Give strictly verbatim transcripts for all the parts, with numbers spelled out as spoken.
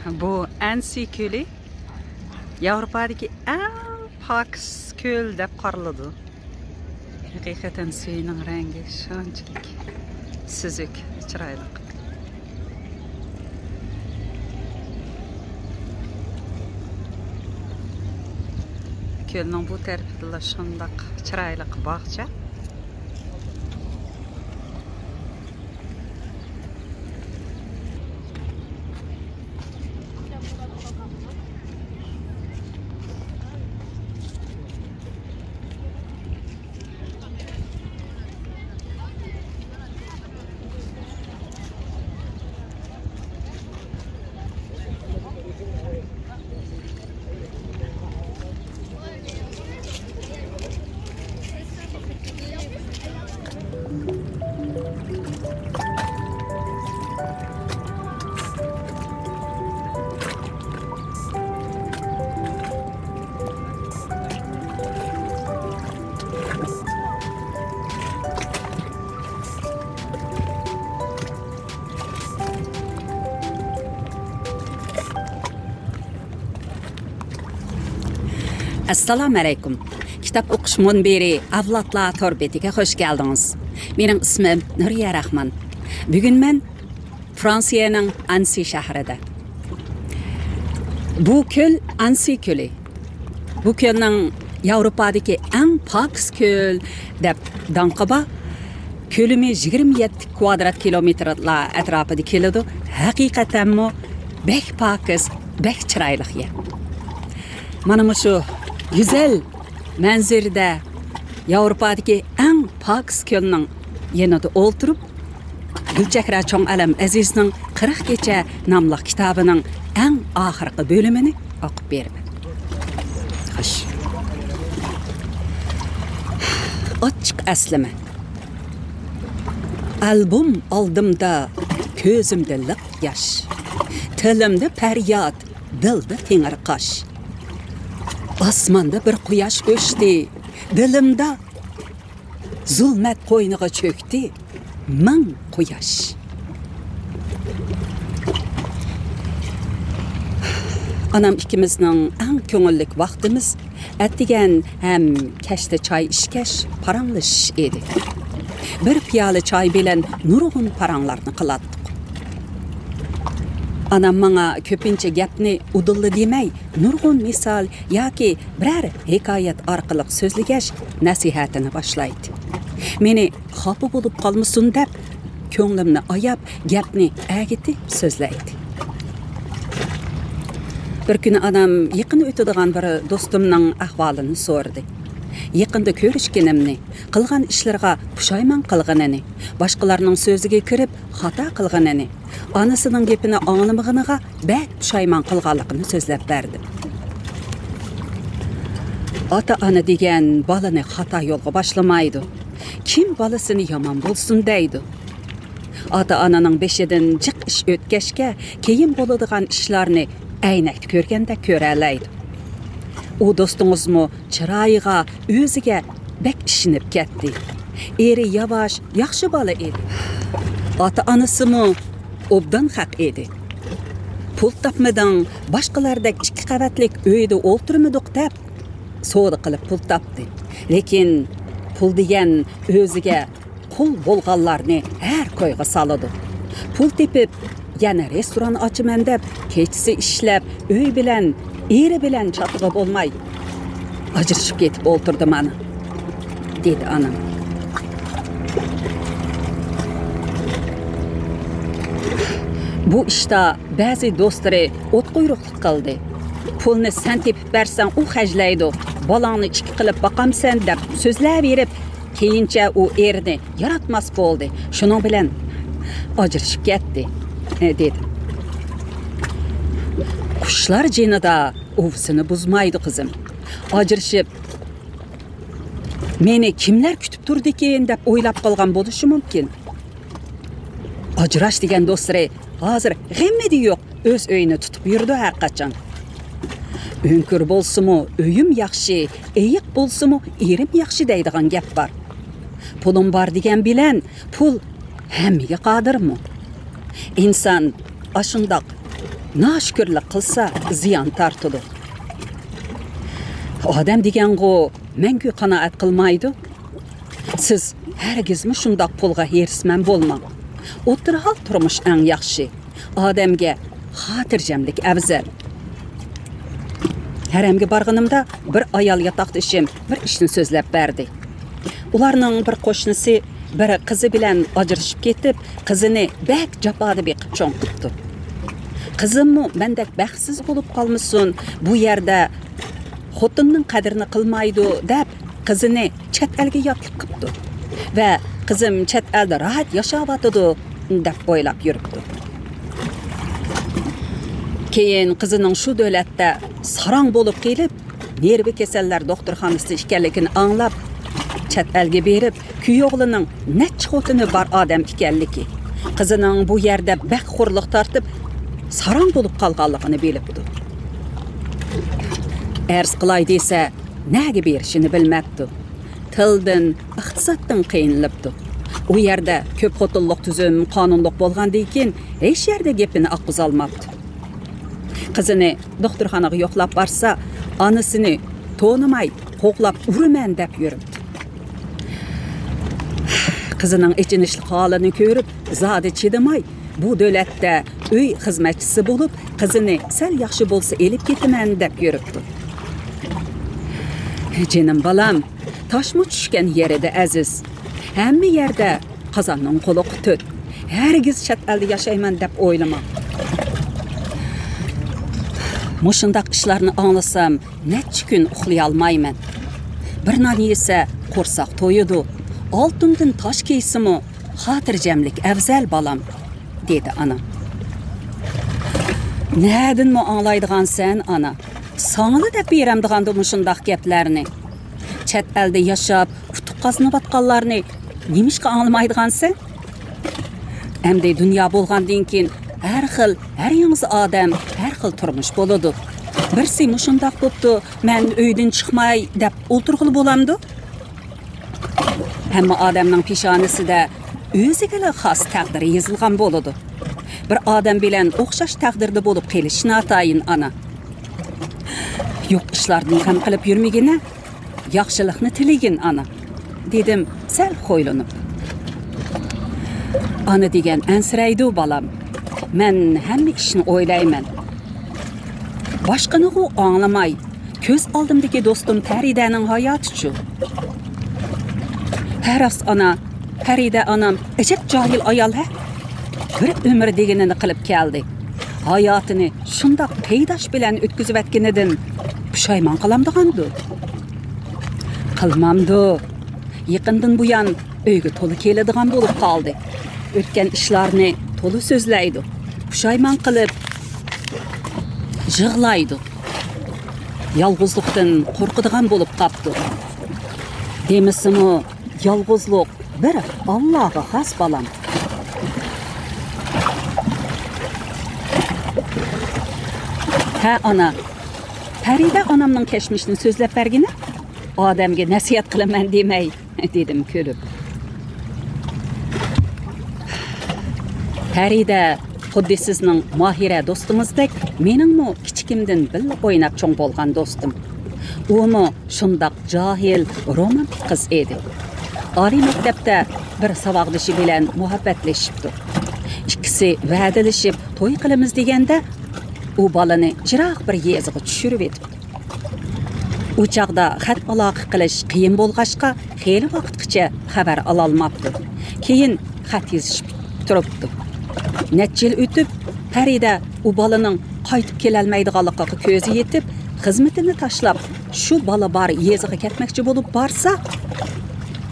بۇ ئەنسى كۆلى ياۋروپادىكى ئەڭ پاكىز كۆل دەپ قارىلىدۇ. ھەقىقەتەن سۈيىنىڭ رەڭگى شۇنچىلىك سۈزۈك، چىرايلىق. كۆلنىڭ بۇ تەرىپىدىلا شۇنداق چىرايلىق باغچە. ئەسسالامۇئەلەيكۇم. كىتاب ئوقۇش مۇنبىرى ئەۋلادلار تور بېتىگە خۇش كەلدىڭىز. مېنىڭ ئىسمىم نۇرىيە راخمان. بۈگۈن مەن فرانسىيەنىڭ ئانسى شەھىرىدە. بۇ كۆل ئانسى كۆلى. بۇ كۆلنىڭ ياۋروپادىكى ئەڭ پاكىز كۆل دەپ داڭقى بار. كۆلىمى يىگىرمە يەتتە كۋادرات كىلومېتىرلار ئەتراپىدا كېلىدۇ. ھەقىقەتەنمۇ بەك پاكىز، بەك چىرايلىق يەر. مانا مۇشۇ گۈزەل مەنزىرىدە ياۋروپادىكى ئەڭ پاكىز كۆلنىڭ يېنىدا ئولتۇرۇپ، گۈلچېھرە چوڭ ئالەم ئەزىزنىڭ قىرىق كېچە ناملىق كىتابىنىڭ ئەڭ ئاخىرقى بۆلۈمىنى ئوقۇپ بېرىمەن. خوش. ئاچچىق ئەسلىمە. ئالبوم ئالدىمدا، كۆزۈمدە لىق ياش. تىلىمدا پەرياد، دىلدا تېڭىرقاش. ئاسماندا بىر قۇياش ئۆچتى، دىلىمدا زۇلمەت قوينىغا چۆكتى مىڭ قۇياش. ئانام ئىككىمىزنىڭ ئەڭ كۆڭۈللۈك ۋاقتىمىز ئەتىگەن ھەم كەچتە چاي ئىچكەچ پاراڭلىشىش ئىدى. بىر پىيالە چاي بىلەن نۇرغۇن پاراڭلارنى قىلاتتۇق. ئانام ماڭا كۆپىنچە گەپنى ئۇدۇللا دېمەي، نۇرغۇن مىسال ياكى بىرەر ھېكايەت ئارقىلىق سۆزلىگەچ، نەسىھەتىنى باشلايتتى. مېنى خاپا بولۇپ قالمىسۇن دەپ، كۆڭلۈمنى ئاياپ، گەپنى ئەگىتىپ سۆزلەيتتى. بىر كۈنى ئانام يېقىن ئۆتىدىغان بىر دوستۇمنىڭ ئەھۋالىنى سورىدى. يېقىندا كۆرۈشكىنىمنى، قىلغان ئىشلىرىغا پۇشايمان قىلغىنىنى، باشقىلارنىڭ سۆزىگە كىرىپ خاتا قىلغىنىنى، ئانىسىنىڭ گېپىنى ئاڭلىمىغىنىغا بەك پۇشايمان قىلغانلىقىنى سۆزلەپ بەردىم. ئاتا-ئانا دېگەن بالىنى خاتا يولغا باشلىمايدۇ. كىم بالىسىنى يامان بولسۇن دەيدۇ؟ ئاتا-ئانىنىڭ بېشىدىن جىق ئىش ئۆتكەچكە، كېيىن بولىدىغان ئىشلارنى ئەينەكتە كۆرگەندەك كۆرەلەيدۇ. ئۇ دوستىڭىزمۇ چىرايىغا، ئۆزىگە بەك ئىشىنىپ كەتتى. ئېرى ياۋاش، ياخشى بالا ئىدى. ئاتا-ئانىسىمۇ ئوبدان خەق ئىدى. پۇل تاپمىدىڭ، باشقىلاردەك ئىككى قەۋەتلىك ئۆيدە ئولتۇرمىدۇق دەپ، سودا قىلىپ پۇل تاپتى. لېكىن پۇل دېگەن ئۆزىگە قۇل بولغانلارنى ھەر كويغا سالىدۇ. پۇل تېپىپ، يەنە رېستوران ئاچىمەن دەپ، كېچىسى ئىشلەپ، ئۆي بىلەن، ئېرى بىلەن چاتىقى بولماي، ئاجرىشىپ كېتىپ ئولتۇردى مانا، دېدى ئانام. بۇ ئىشتا بەزى دوستلىرى ئوتقۇيرۇقلۇق قىلدى. پۇلنى سەن تېپىپ بەرسەڭ، ئۇ خەجلەيدۇ. بالاڭنى ئىككى قىلىپ باقامسەن دەپ سۆزلەۋېرىپ، كېيىنچە ئۇ ئېرىنى ياراتماس بولدى. شۇنىڭ بىلەن ئاجرىشىپ كەتتى، دېدى. قۇشلار جېنىدا ئۇۋىسىنى بۇزمايدۇ، قىزىم. ئاجرىشىپ، مېنى كىملەر كۈتۈپ تۇرىدىكىن دەپ ئويلاپ قالغان بولۇشى مۇمكىن. ئاجراش دېگەن دوستلىرى ھازىر غېمىدە يوق، ئۆز ئۆيىنى تۇتۇپ يۈرىدۇ ھەر قاچان. ئۆڭكۈر بولسىمۇ ئۆيۈم ياخشى، ئېيىق بولسىمۇ ئېرىم ياخشى دەيدىغان گەپ بار. پۇلۇم بار دېگەن بىلەن پۇل ھەممىگە قادىرمۇ؟ ئىنسان ئاشۇنداق ناشۈكۈرلۈك قىلسا، زىيان تارتىدۇ. ئادەم دېگەنغۇ مەڭگۈ قانائەت قىلمايدۇ. سىز ھەرگىزمۇ شۇنداق پۇلغا ھېرىسمەن بولماڭ. ئوتتۇرا ھال تۇرمۇش ئەڭ ياخشى. ئادەمگە خاتىرجەملىك ئەۋزەل. ھەرەمگە بارغىنىمدا بىر ئايال ياتاقدىشىم بىر ئىشنى سۆزلەپ بەردى. ئۇلارنىڭ بىر قوشنىسى بىر قىزى بىلەن ئاجرىشىپ كېتىپ، قىزىنى بەك جاپادا بېقىپ چوڭ قىپتۇ. قىزىممۇ مەندەك بەختسىز بولۇپ قالمىسۇن، بۇ يەردە خوتۇننىڭ قەدرىنى قىلمايدۇ دەپ، قىزىنى چەت ئەلگە ياتلىق قىپتۇ ۋە قىزىم چەت ئەلدە راھەت ياشاۋاتىدۇ دەپ ئويلاپ يۈرۈپتۇ. كېيىن قىزىنىڭ شۇ دۆلەتتە ساراڭ بولۇپ قېلىپ، نېرۋا كېسەللەر دوختۇرخانىسىدا ئىكەنلىكىنى ئاڭلاپ، چەت ئەلگە بېرىپ، كۈيئوغلىنىڭ نەچچە خوتۇنى بار ئادەم ئىكەنلىكى، قىزىنىڭ بۇ يەردە بەك خورلۇق تارتىپ، ساراڭ بولۇپ قالغانلىقىنى بىلىپتۇ. ئەرز قىلاي دېسە، نەگە بېرىشىنى بىلمەپتۇ. تىلدىن، ئىقتىسادتىن قىينىلىپتۇ. ئۇ يەردە كۆپ خوتۇنلۇق تۈزۈم قانۇنلۇق بولغاندىن كېيىن، ھېچ يەردە گېپىنى ئاققۇزالماپتۇ. قىزىنى دوختۇرخانىغا يوقلاپ بارسا، ئانىسىنى تونۇماي، قوغلاپ ئۇرىمەن دەپ يۈرۈپتۇ. قىزىنىڭ ئېچىنىشلىق ھالىنى كۆرۈپ، زادى چىدىماي، بۇ دۆلەتتە ئۆي خىزمەتچىسى بولۇپ، قىزىنى سەل ياخشى بولسا ئېلىپ كېتىمەن دەپ يۈرۈپتۇ. جېنىم بالام، تاشمۇ چۈشكەن يېرىدە ئەزىز. ھەممە يەردە قازاننىڭ قۇلىقى تۆت. ھەرگىز چەت ئەلدە ياشايمەن دەپ ئويلىماڭ. مۇشۇنداق ئىشلارنى ئاڭلىسام، نەچچە كۈن ئۇخلىيالمايمەن. بىر نان يېسە، قورساق تويىدۇ. ئالتۇندىن تاش كىيسىمۇ، خاتىرجەملىك ئەۋزەل، بالام، دېدى ئانام. نەدىنمۇ ئاڭلايدىغانسەن، ئانا؟ ساڭىلا دەپ بېرەمدىغاندۇ مۇشۇنداق گەپلەرنى؟ چەت ئەلدە ياشاپ، ئۇتۇق قازىنىۋاتقانلارنى نېمىشقا ئاڭلىمايدىغانسەن؟ ئەمدى دۇنيا بولغاندىن كېيىن ھەر خىل، ھەر ياڭزا ئادەم، ھەر خىل تۇرمۇش بولىدۇ. بىرسى مۇشۇنداق بوپتۇ، مەن ئۆيدىن چىقماي دەپ ئولتۇرغىلى بولامدۇ؟ ھەممە ئادەمنىڭ پېشانىسىدە ئۆزىگىلا خاس تەقدىر يېزىلغان بولىدۇ. بىر ئادەم بىلەن ئوخشاش تەقدىردە بولۇپ قېلىش ناتايىن، ئانا. يوق ئىشلاردىن غەم قىلىپ يۈرمىگىنە، ياخشىلىقنى تىلىگىن، ئانا، دېدىم سەل خويلىنىپ. ئانا دېگەن ئەنسىرەيدۇ، بالام. مەن ھەممە ئىشنى ئويلايمەن. باشقىنىغۇ ئاڭلىماي، كۆز ئالدىمدىكى دوستۇم پەرىدەنىڭ ھاياتىچۇ؟ ھە راست، ئانا، پەرىدە ئانام ئەجەب جاھىل ئايال ھە. بىر ئۆمۈر دېگىنىنى قىلىپ كەلدى. ھاياتىنى شۇنداق قېيىداش بىلەن ئۆتكۈزۈۋەتكىنىدىن پۇشايمان قىلامدىغاندۇ؟ قىلمامدۇ؟ يېقىندىن بۇيان ئۆيگە تولا كېلىدىغان بولۇپ قالدى. ئۆتكەن ئىشلارنى تولا سۆزلەيدۇ. پۇشايمان قىلىپ يىغلايدۇ. يالغۇزلۇقتىن قورقىدىغان بولۇپ قاپتۇ. دېمىسىمۇ، يالغۇزلۇق بىر ئاللاغا خاس، بالام. ھە، ئانا. پەرىدە ئانامنىڭ كەچمىشىنى سۆزلەپ بەرگىنە. ئادەمگە نەسىھەت قىلىمەن دېمەي، دېدىم كۈلۈپ. پەرىدە خۇددى سىزنىڭ ماھىرە دوستىڭىزدەك مېنىڭمۇ كىچىكىمدىن بىللە ئويناپ چوڭ بولغان دوستۇم. ئۇمۇ شۇنداق جاھىل، رومانتىك قىز ئىدى. ئالىي مەكتەپتە بىر ساۋاقدىشى بىلەن مۇھەببەتلىشىپتۇ. ئىككىسى ۋەدىلىشىپ توي قىلىمىز دېگەندە، ئۇ بالىنى يىراق بىر يېزىغا چۈشۈرۈۋېتىپتۇ. ئۇ چاغدا خەت ئالاقە قىلىش قىيىن بولغاچقا، خېلى ۋاقىتقىچە خەۋەر ئالالماپتۇ. كېيىن خەت يېزىشىپ تۇرۇپتۇ. نەچچە يىل ئۆتۈپ، پەرىدە ئۇ بالىنىڭ قايتىپ كېلەلمەيدىغانلىقىغا كۆزى يېتىپ، خىزمىتىنى تاشلاپ، شۇ بالا بار يېزىغا كەتمەكچى بولۇپ بارسا،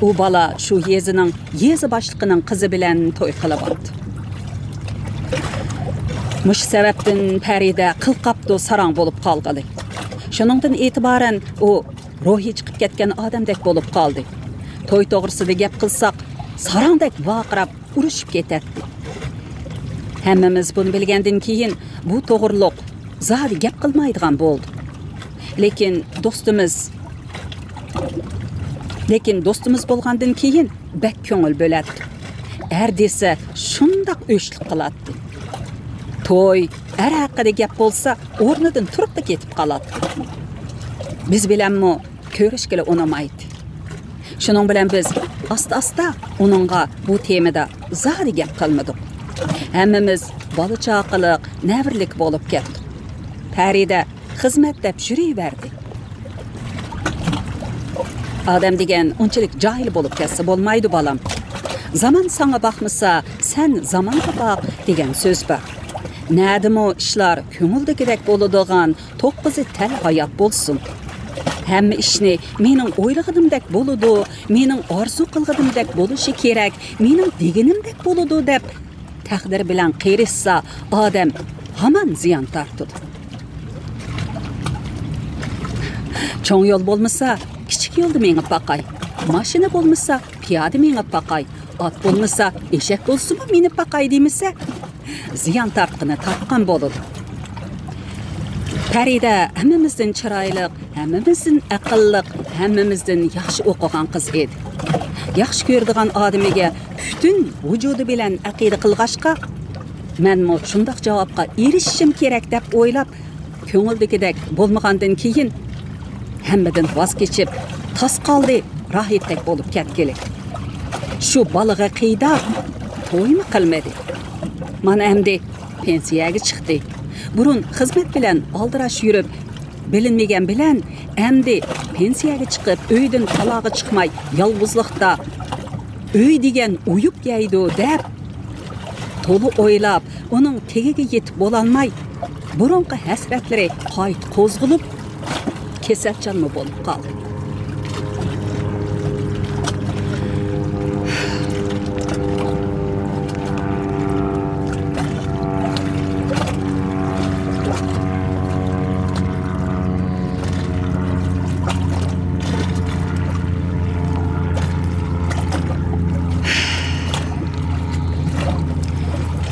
ئۇ بالا شۇ يېزىنىڭ يېزا باشلىقىنىڭ قىزى بىلەن توي قىلىۋاپتۇ. مۇشۇ سەۋەبتىن پەرىدە قىل قاپتۇ ساراڭ بولۇپ قالغىلى. شۇنىڭدىن ئېتىبارەن ئۇ روھى چىقىپ كەتكەن ئادەمدەك بولۇپ قالدى. توي توغرىسىدا گەپ قىلساق، ساراڭدەك ۋارقىراپ ئۇرۇشۇپ كېتەتتى. ھەممىمىز بۇنى بىلگەندىن كېيىن بۇ توغرىلىق زادى گەپ قىلمايدىغان بولدۇق. لېكىن دوستىمىز، لېكىن دوستىمىز بولغاندىن كېيىن بەك كۆڭۈل بۆلەتتى. ئەر دېسە شۇنداق ئۆچلۈك قىلاتتى. توي، ئەر ھەققىدە گەپ بولسا، ئورنىدىن تۇرۇپلا كېتىپ قالاتتى. بىز بىلەنمۇ كۆرۈشكىلى ئۇنىمايتتى. شۇنىڭ بىلەن بىز ئاستا-ئاستا ئۇنىڭغا بۇ تېمىدا زادى گەپ قىلمىدۇق. ھەممىمىز بالا-چاقىلىق، نەۋرىلىك بولۇپ كەتتۇق. پەرىدە خىزمەت دەپ يۈرۈۋەردى. ئادەم دېگەن ئۇنچىلىك جاھىل بولۇپ كەتسە بولمايدۇ، بالام. زامان ساڭا باقمىسا، سەن زامانغا باق، دېگەن سۆز بار. نەدىمۇ ئىشلار كۆڭۈلدىكىدەك بولىدىغان، توققۇزى تەل ھايات بولسۇن. ھەممە ئىشنى مېنىڭ ئويلىغىنىمدەك بولىدۇ، مېنىڭ ئارزۇ قىلغىنىمدەك بولۇشى كېرەك، مېنىڭ دېگىنىمدەك بولىدۇ دەپ، تەقدىر بىلەن قېرىشسا، ئادەم ھامان زىيان تارتىدۇ. چوڭ يول بولمىسا، كىچىك يولدا مېڭىپ باقاي. ماشىنا بولمىسا، پىيادە مېڭىپ باقاي. ئات بولمىسا، ئېشەك بولسىمۇ مىنىپ باقاي دېمىسە، زىيان تارتقىنى تارتقان بولىدۇ. پەرىدە ھەممىمىزدىن چىرايلىق، ھەممىمىزدىن ئەقىللىق، ھەممىمىزدىن ياخشى ئوقۇغان قىز ئىدى. ياخشى كۆرىدىغان ئادىمىگە پۈتۈن ۋۇجۇدى بىلەن ئەقىدە قىلغاچقا، مەنمۇ شۇنداق جاۋابقا ئېرىشىشىم كېرەك دەپ ئويلاپ، كۆڭۈلدىكىدەك بولمىغاندىن كېيىن، ھەممىدىن ۋاز كېچىپ، تاس قالدى، راھىتتەك بولۇپ كەتكىلى. شۇ بالىغا قىيداپ، تويمۇ قىلمىدى. مانا ئەمدى پېنسىيەگە چىقتى. بۇرۇن خىزمەت بىلەن ئالدىراش يۈرۈپ، بىلىنمىگەن بىلەن، ئەمدى پېنسىيەگە چىقىپ، ئۆيدىن تالاغا چىقماي، يالغۇزلۇقتا ئۆي دېگەن ئويۇپ يەيدۇ دەپ، تولا ئويلاپ، ئۇنىڭ تېگىگە يېتىپ بولالماي، بۇرۇنقى ھەسرەتلىرى قايتا قوزغىلىپ، كېسەلچانمۇ بولۇپ قالدى.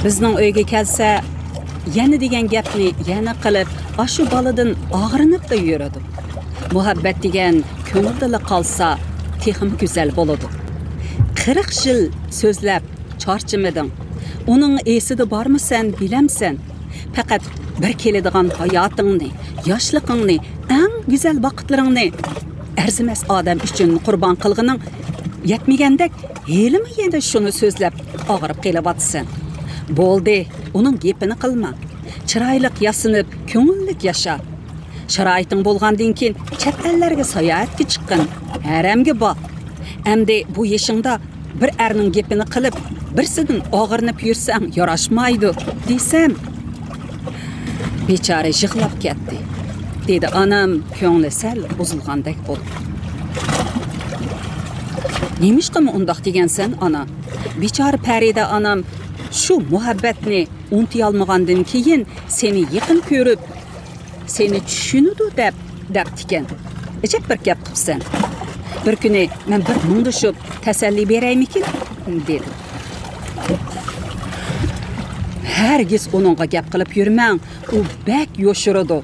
بىزنىڭ ئۆيگە كەلسە، يەنە دېگەن گەپنى يەنە قىلىپ، ئاشۇ بالىدىن ئاغرىنىپلا يۈرىدۇ. مۇھەببەت دېگەن كۆڭۈلدىلا قالسا، تېخىمۇ گۈزەل بولىدۇ. قىرىق يىل سۆزلەپ چارچىمىدىڭ. ئۇنىڭ ئېسىدە بارمۇ سەن، بىلەمسەن؟ پەقەت بىر كېلىدىغان ھاياتىڭنى، ياشلىقىڭنى، ئەڭ گۈزەل ۋاقىتلىرىڭنى ئەرزىمەس ئادەم ئۈچۈن قۇربان قىلغىنىڭ يەتمىگەندەك، ھېلىمۇ يەنە شۇنى سۆزلەپ ئاغرىپ قېلىۋاتىسەن. بولدى، ئۇنىڭ گېپىنى قىلما. چىرايلىق ياسىنىپ، كۆڭۈللۈك ياشا. شارائىتىڭ بولغاندىن كېيىن چەت ئەللەرگە ساياھەتكە چىققىن، ھەرەمگە بار. ئەمدى بۇ يېشىڭدا بىر ئەرنىڭ گېپىنى قىلىپ، بىرسىدىن ئاغرىنىپ يۈرسەڭ ياراشمايدۇ، دېسەم، بىچارە يىغلاپ كەتتى، دېدى ئانام كۆڭلى سەل بۇزۇلغاندەك بولۇپ. نېمىشقىمۇ ئۇنداق دېگەنسەن، ئانا؟ بىچارە پەرىدە ئانام شۇ مۇھەببەتنى ئۇنتۇيالمىغاندىن كېيىن سېنى يېقىن كۆرۈپ، سېنى چۈشىنىدۇ دەپ دەپتىكەن. ئەجەب بىر گەپ قىپسەن. بىر كۈنى مەن بىر مۇڭدىشىپ تەسەللى بېرەيمىكىن؟ دېدىم. ھەرگىز ئۇنىڭغا گەپ قىلىپ يۈرمەڭ، ئۇ بەك يوشۇرىدۇ.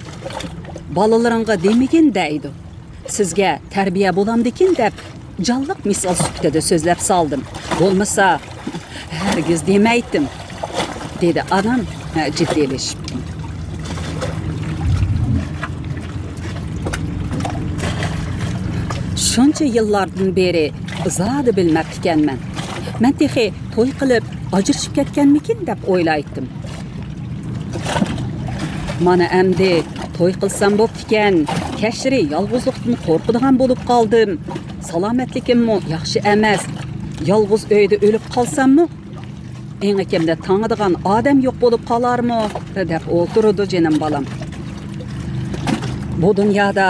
بالىلىرىڭغا دېمىگىن دەيدۇ. سىزگە تەربىيە بولامدىكىن دەپ، جانلىق مىسال سۈپىتىدە سۆزلەپ سالدىم. بولمىسا، ھەرگىز دېمەيتتىم، دېدى ئانام، ھە، جىددىيلىشىپ. شۇنچە يىللاردىن بېرى زادى بىلمەپتىكەنمەن. مەن تېخى توي قىلىپ ئاجرىشىپ كەتكەنمىكىن دەپ ئويلايتتىم. مانا ئەمدى توي قىلسام بوپتىكەن، كەچلىرى يالغۇزلۇقتىن قورقىدىغان بولۇپ قالدىم. سالامەتلىكىممۇ ياخشى ئەمەس. يالغۇز ئۆيدە ئۆلۈپ قالساممۇ، ئېڭىكىمدە تاڭىدىغان ئادەم يوق بولۇپ قالارمۇ، دەپ ئولتۇرىدۇ جېنىم بالام. بۇ دۇنيادا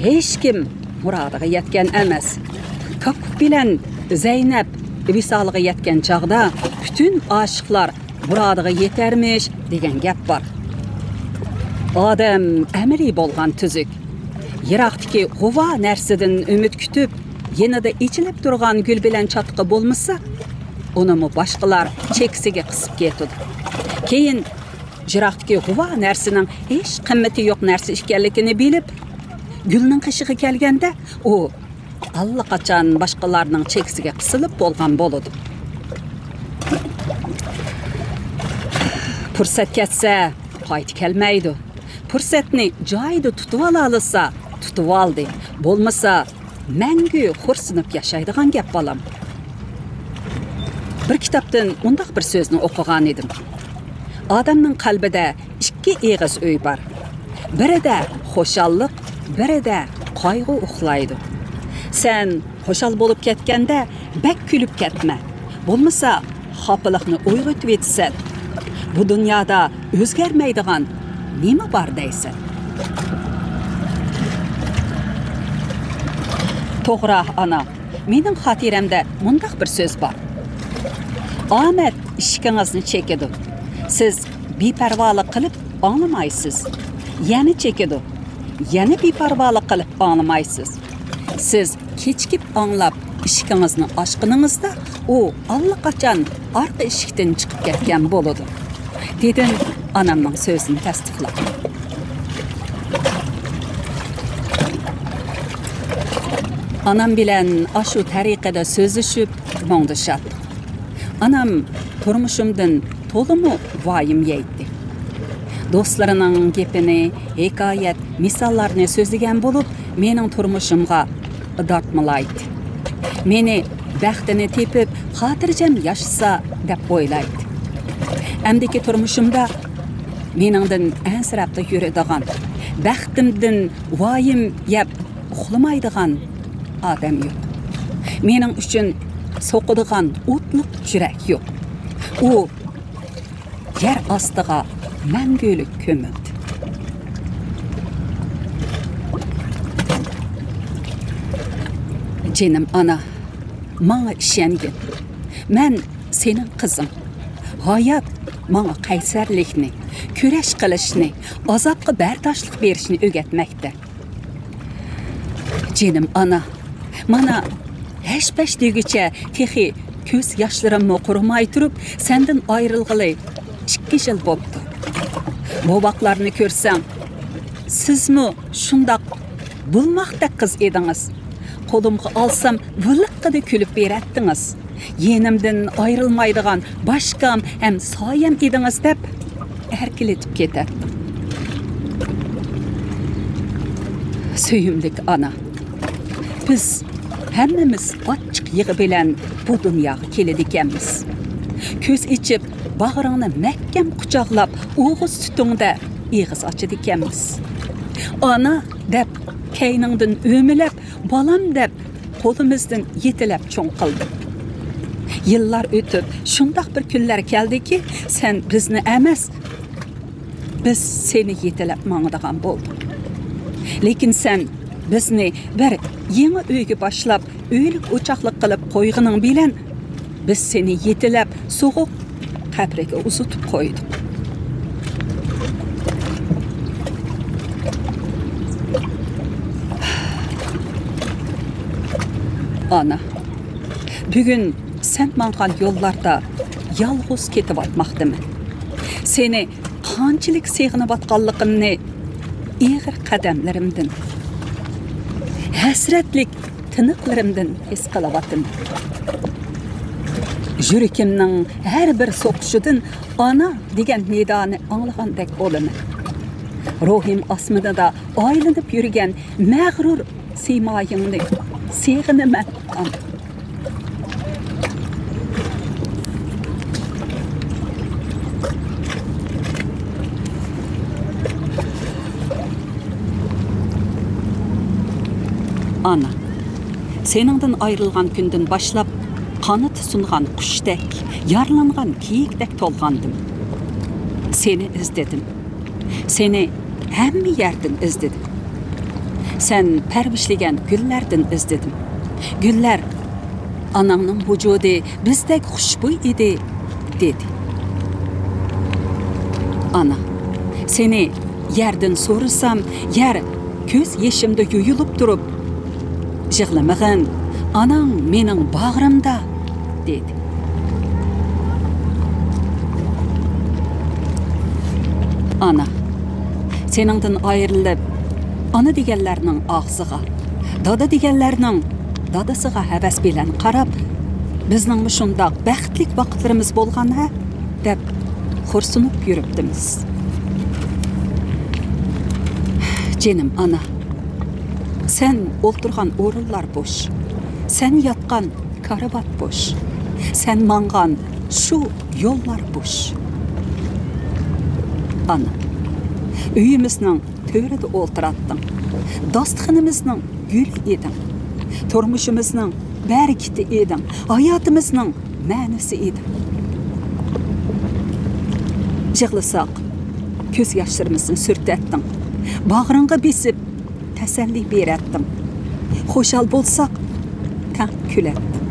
ھېچكىم مۇرادىغا يەتكەن ئەمەس. كاككۇك بىلەن زەينەپ ۋىسالىغا يەتكەن چاغدا پۈتۈن ئاشىقلار مۇرادىغا يېتەرمىش دېگەن گەپ بار. ئادەم ئەمەلىي بولغان تۈزۈك. يىراقتىكى غۇۋا نەرسىدىن ئۈمىد كۈتۈپ، يېنىدا ئېچىلىپ تۇرغان گۈل بىلەن چاتىقى بولمىسا، ئۇنىمۇ باشقىلار چېكىسىگە قىسىپ كېتىدۇ. كېيىن يىراقتىكى غۇۋا نەرسىنىڭ ھېچ قىممىتى يوق نەرسە ئىكەنلىكىنى بىلىپ، گۈلنىڭ قېشىغا كەلگەندە، ئۇ ئاللىقاچان باشقىلارنىڭ چېكىسىگە قىسىلىپ بولغان بولىدۇ. پۇرسەت كەتسە، قايتا كەلمەيدۇ. پۇرسەتنى جايىدا تۇتۇۋالالىسا، تۇتۇۋالدى. بولمىسا، مەڭگۈ خورسىنىپ ياشايدىغان گەپ، بالام. بىر كىتابتىن مۇنداق بىر سۆزنى ئوقۇغان ئىدىم. ئادەمنىڭ قەلبىدە ئىككى ئېغىز ئۆي بار. بىرىدە خۇشاللىق، بىرىدە قايغۇ ئۇخلايدۇ. سەن خۇشال بولۇپ كەتكەندە بەك كۈلۈپ كەتمە. بولمىسا خاپىلىقنى ئويغىتىۋېتىسەن. بۇ دۇنيادا ئۆزگەرمەيدىغان نېمە بار دەيسەن؟ توغرا، ئانا. مېنىڭ خاتىرەمدە مۇنداق بىر سۆز بار. ئامەت ئىشىكىڭىزنى چېكىدۇ. سىز بىپەرۋالىق قىلىپ ئاڭلىمايسىز. يەنە چېكىدۇ. يەنە بىپەرۋالىق قىلىپ ئاڭلىمايسىز. سىز كېچىكىپ ئاڭلاپ ئىشىكىڭىزنى ئاچقىنىڭىزدا، ئۇ ئاللىقاچان ئارقا ئىشىكتىن چىقىپ كەتكەن بولىدۇ. دېدىم ئانامنىڭ سۆزىنى تەستىقلاپ. ئانام بىلەن ئاشۇ تەرىقىدە سۆزلىشىپ، مۇڭدىشاتتۇق. ئانام تۇرمۇشۇمدىن تولىمۇ ۋايىم يەيتتى. دوستلىرىنىڭ گېپىنى، ھېكايەت، مىساللارنى سۆزلىگەن بولۇپ، مېنىڭ تۇرمۇشۇمغا دارتمىلايتتى. مېنى بەختىنى تېپىپ، خاتىرجەم ياشىسا دەپ ئويلايتتى. ئەمدىكى تۇرمۇشۇمدا مېنىڭدىن ئەنسىرەپلا يۈرىدىغان، بەختىمدىن ۋايىم يەپ ئۇخلىمايدىغان ئادەم يوق. مېنىڭ ئۈچۈن سوقىدىغان ئوتلۇق يۈرەك يوق. ئۇ يەر ئاستىغا مەڭگۈلۈك كۆمۈلدى. جېنىم ئانا، ماڭا ئىشەنگىن. مەن سېنىڭ قىزىڭ. ھايات ماڭا قەيسەرلىكنى، كۈرەش قىلىشنى، ئازابقا بەرداشلىق بېرىشنى ئۆگەتمەكتە. جېنىم ئانا، مانا ھەش-پەش دېگۈچە تېخى كۆز ياشلىرىممۇ قۇرۇماي تۇرۇپ، سەندىن ئايرىلغىلى ئىككى يىل بوپتۇ. بوۋاقلارنى كۆرسەڭ، سىزمۇ شۇنداق بولماقتەك قىز ئىدىڭىز. قولۇمغا ئالسام، ۋىلىققىدە كۈلۈپ بېرەتتىڭىز. يېنىمدىن ئايرىلمايدىغان باشكام ھەم سايەم ئىدىڭىز دەپ ئەركىلىتىپ كېتەتتىم. سۆيۈملۈك ئانا، بىز ھەممىمىز ئاچچىق يىغا بىلەن بۇ دۇنياغا كېلىدىكەنمىز. كۆز ئېچىپ، باغرىڭنى مەھكەم قۇچاقلاپ، ئوغۇز سۈتۈڭدە ئېغىز ئاچىدىكەنمىز. ئانا دەپ كەينىڭدىن ئۆمىلەپ، بالام دەپ قولىمىزدىن يېتىلەپ چوڭ قىلدىڭ. يىللار ئۆتۈپ، شۇنداق بىر كۈنلەر كەلدىكى، سەن بىزنى ئەمەس، بىز سېنى يېتىلەپ ماڭىدىغان بولدۇق. لېكىن سەن بىزنى بىر يېڭى ئۆيگە باشلاپ، ئۆيلۈك ئوچاقلىق قىلىپ قويغىنىڭ بىلەن، بىز سېنى يېتىلەپ سوغۇق قەبرىگە ئۇزىتىپ قويدۇق. ئانا، بۈگۈن سەن ماڭغان يوللاردا يالغۇز كېتىۋاتماقتىمەن. سېنى قانچىلىك سېغىنىۋاتقانلىقىمنى ئېغىر قەدەملىرىمدىن، ھەسرەتلىك تىنىقلىرىمدىن ھېس قىلىۋاتىمەن. يۈرىكىمنىڭ ھەر بىر سوقۇشىدىن ئانا دېگەن نىدانى ئاڭلىغاندەك بولىمەن. روھىم ئاسمىنىدا ئايلىنىپ يۈرگەن مەغرۇر سىيمايىڭنى سېغىنىمەن، ئانا. ئانا، سېنىڭدىن ئايرىلغان كۈندىن باشلاپ، قانىتى سۇنغان قۇشتەك، يارىلانغان كېيىكتەك تولغاندىم. سېنى ئىزدىدىم. سېنى ھەممە يەردىن ئىزدىدىم. سەن پەرۋىشلىگەن گۈللەردىن ئىزدىدىم. گۈللەر، «ئاناڭنىڭ ۋۇجۇدى بىزدەك خۇشبۇي ئىدى» دېدى. ئانا، سېنى يەردىن سورىسام، يەر كۆز يېشىمدا يۇيۇلۇپ تۇرۇپ، «يىغلىمىغىن، ئاناڭ مېنىڭ باغرىمدا» دېدى. ئانا، سېنىڭدىن ئايرىلىپ، ئانا دېگەنلەرنىڭ ئاغزىغا، دادا دېگەنلەرنىڭ دادىسىغا ھەۋەس بىلەن قاراپ، «بىزنىڭمۇ شۇنداق بەختلىك ۋاقىتلىرىمىز بولغان ھە» دەپ خورسۇنۇپ يۈرۈپتىمىز. جېنىم ئانا، سەن ئولتۇرغان ئورۇنلار بوش، سەن ياتقان كارىۋات بوش، سەن ماڭغان شۇ يوللار بوش. ئانا، ئۆيىمىزنىڭ تۆرىدە ئولتۇراتتىڭ. داستىخىنىمىزنىڭ گۈلى ئىدىڭ. تۇرمۇشىمىزنىڭ بەرىكىتى ئىدىڭ. ھاياتىمىزنىڭ مەنىسى ئىدىڭ. يىغلىساق، كۆز ياشلىرىمىزنى سۈرتەتتىڭ. باغرىڭغا بېسىپ، تەسەللى بېرەتتىڭ. خۇشال بولساق، تەڭ كۈلەتتىڭ.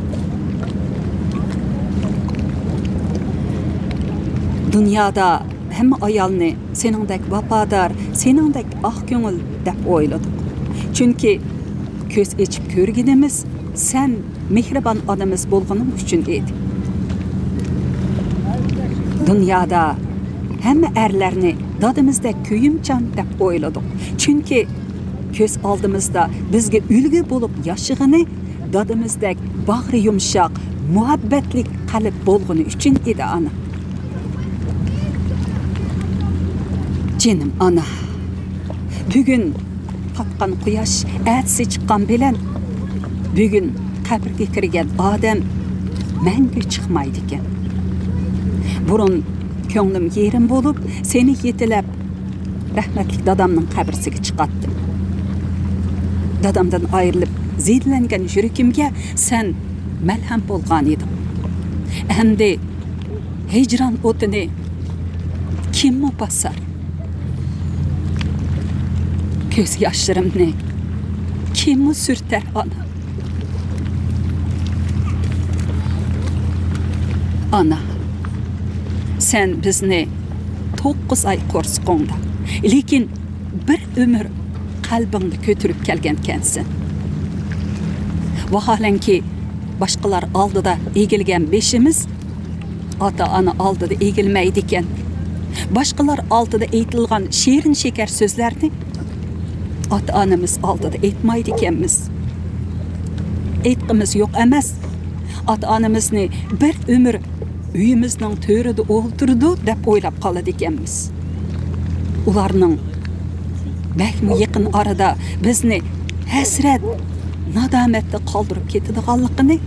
دۇنيادا ھەممە ئايالنى سېنىڭدەك ۋاپادار، سېنىڭدەك ئاق كۆڭۈل دەپ ئويلىدۇق. چۈنكى كۆز ئېچىپ كۆرگىنىمىز سەن مېھرىبان ئانىمىز بولغىنىڭ ئۈچۈن ئىدى. دۇنيادا ھەممە ئەرلەرنى دادىمىزدەك كۆيۈمچان دەپ ئويلىدۇق. چۈنكى كۆز ئالدىمىزدا بىزگە ئۈلگە بولۇپ ياشىغىنى دادىمىزدەك باغرى يۇمشاق، مۇھەببەتلىك قەلب بولغىنى ئۈچۈن ئىدى، ئانا. جېنىم ئانا، بۈگۈن پاتقان قۇياش ئەتىسى چىققان بىلەن، بۈگۈن قەبرىگە كىرگەن ئادەم مەڭگۈ چىقمايدىكەن. بۇرۇن كۆڭلۈم يېرىم بولۇپ، سېنى يېتىلەپ، رەھمەتلىك دادامنىڭ قەبرىسىگە چىقاتتىم. دادامدىن ئايرىلىپ، زېدىلەنگەن يۈرىكىمگە سەن مەلھەم بولغان ئىدىڭ. ئەمدى ھىجران ئوتىنى كىممۇ باسار؟ كۆز ياشلىرىمنى كىممۇ سۈرتەر، ئانا؟ ئانا، سەن بىزنى توققۇز ئاي قورسىقىڭدا، لېكىن بىر ئۆمۈر قەلبىڭدە كۆتۈرۈپ كەلگەنكەنسەن. ۋاھالەنكى، باشقىلار ئالدىدا ئېگىلگەن بېشىمىز ئاتا-ئانا ئالدىدا ئېگىلمەيدىكەن. باشقىلار ئالدىدا ئېيتىلغان شېرىن-شېكەر سۆزلەرنى ئاتا-ئانىمىز ئالدىدا ئېيتمايدىكەنمىز. ئېيتقىمىز يوق ئەمەس، ئاتا-ئانىمىزنى بىر ئۆمۈر ئۆيىمىزنىڭ تۆرىدە ئولتۇرىدۇ دەپ ئويلاپ قالىدىكەنمىز. ئۇلارنىڭ بەكمۇ يېقىن ئارىدا بىزنى ھەسرەت، نادامەتتە قالدۇرۇپ كېتىدىغانلىقىنى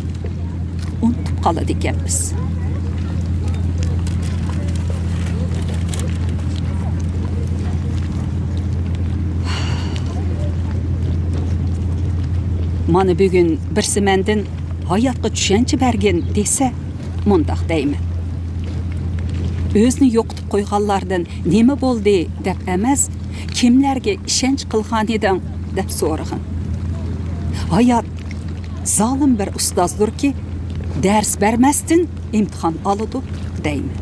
ئۇنتۇپ قالىدىكەنمىز. مانا بۈگۈن بىرسى مەندىن «ھاياتقا چۈشەنچە بەرگىن» دېسە، مۇنداق دەيمەن. ئۆزىنى يوقىتىپ قويغانلاردىن «نېمە بولدى؟» دەپ ئەمەس، «كىملەرگە ئىشەنچ قىلغانىدىڭ؟» دەپ سورىغىن. ھايات زالىم بىر ئۇستازدۇركى، دەرس بەرمەستىن ئىمتىھان ئالىدۇ دەيمەن.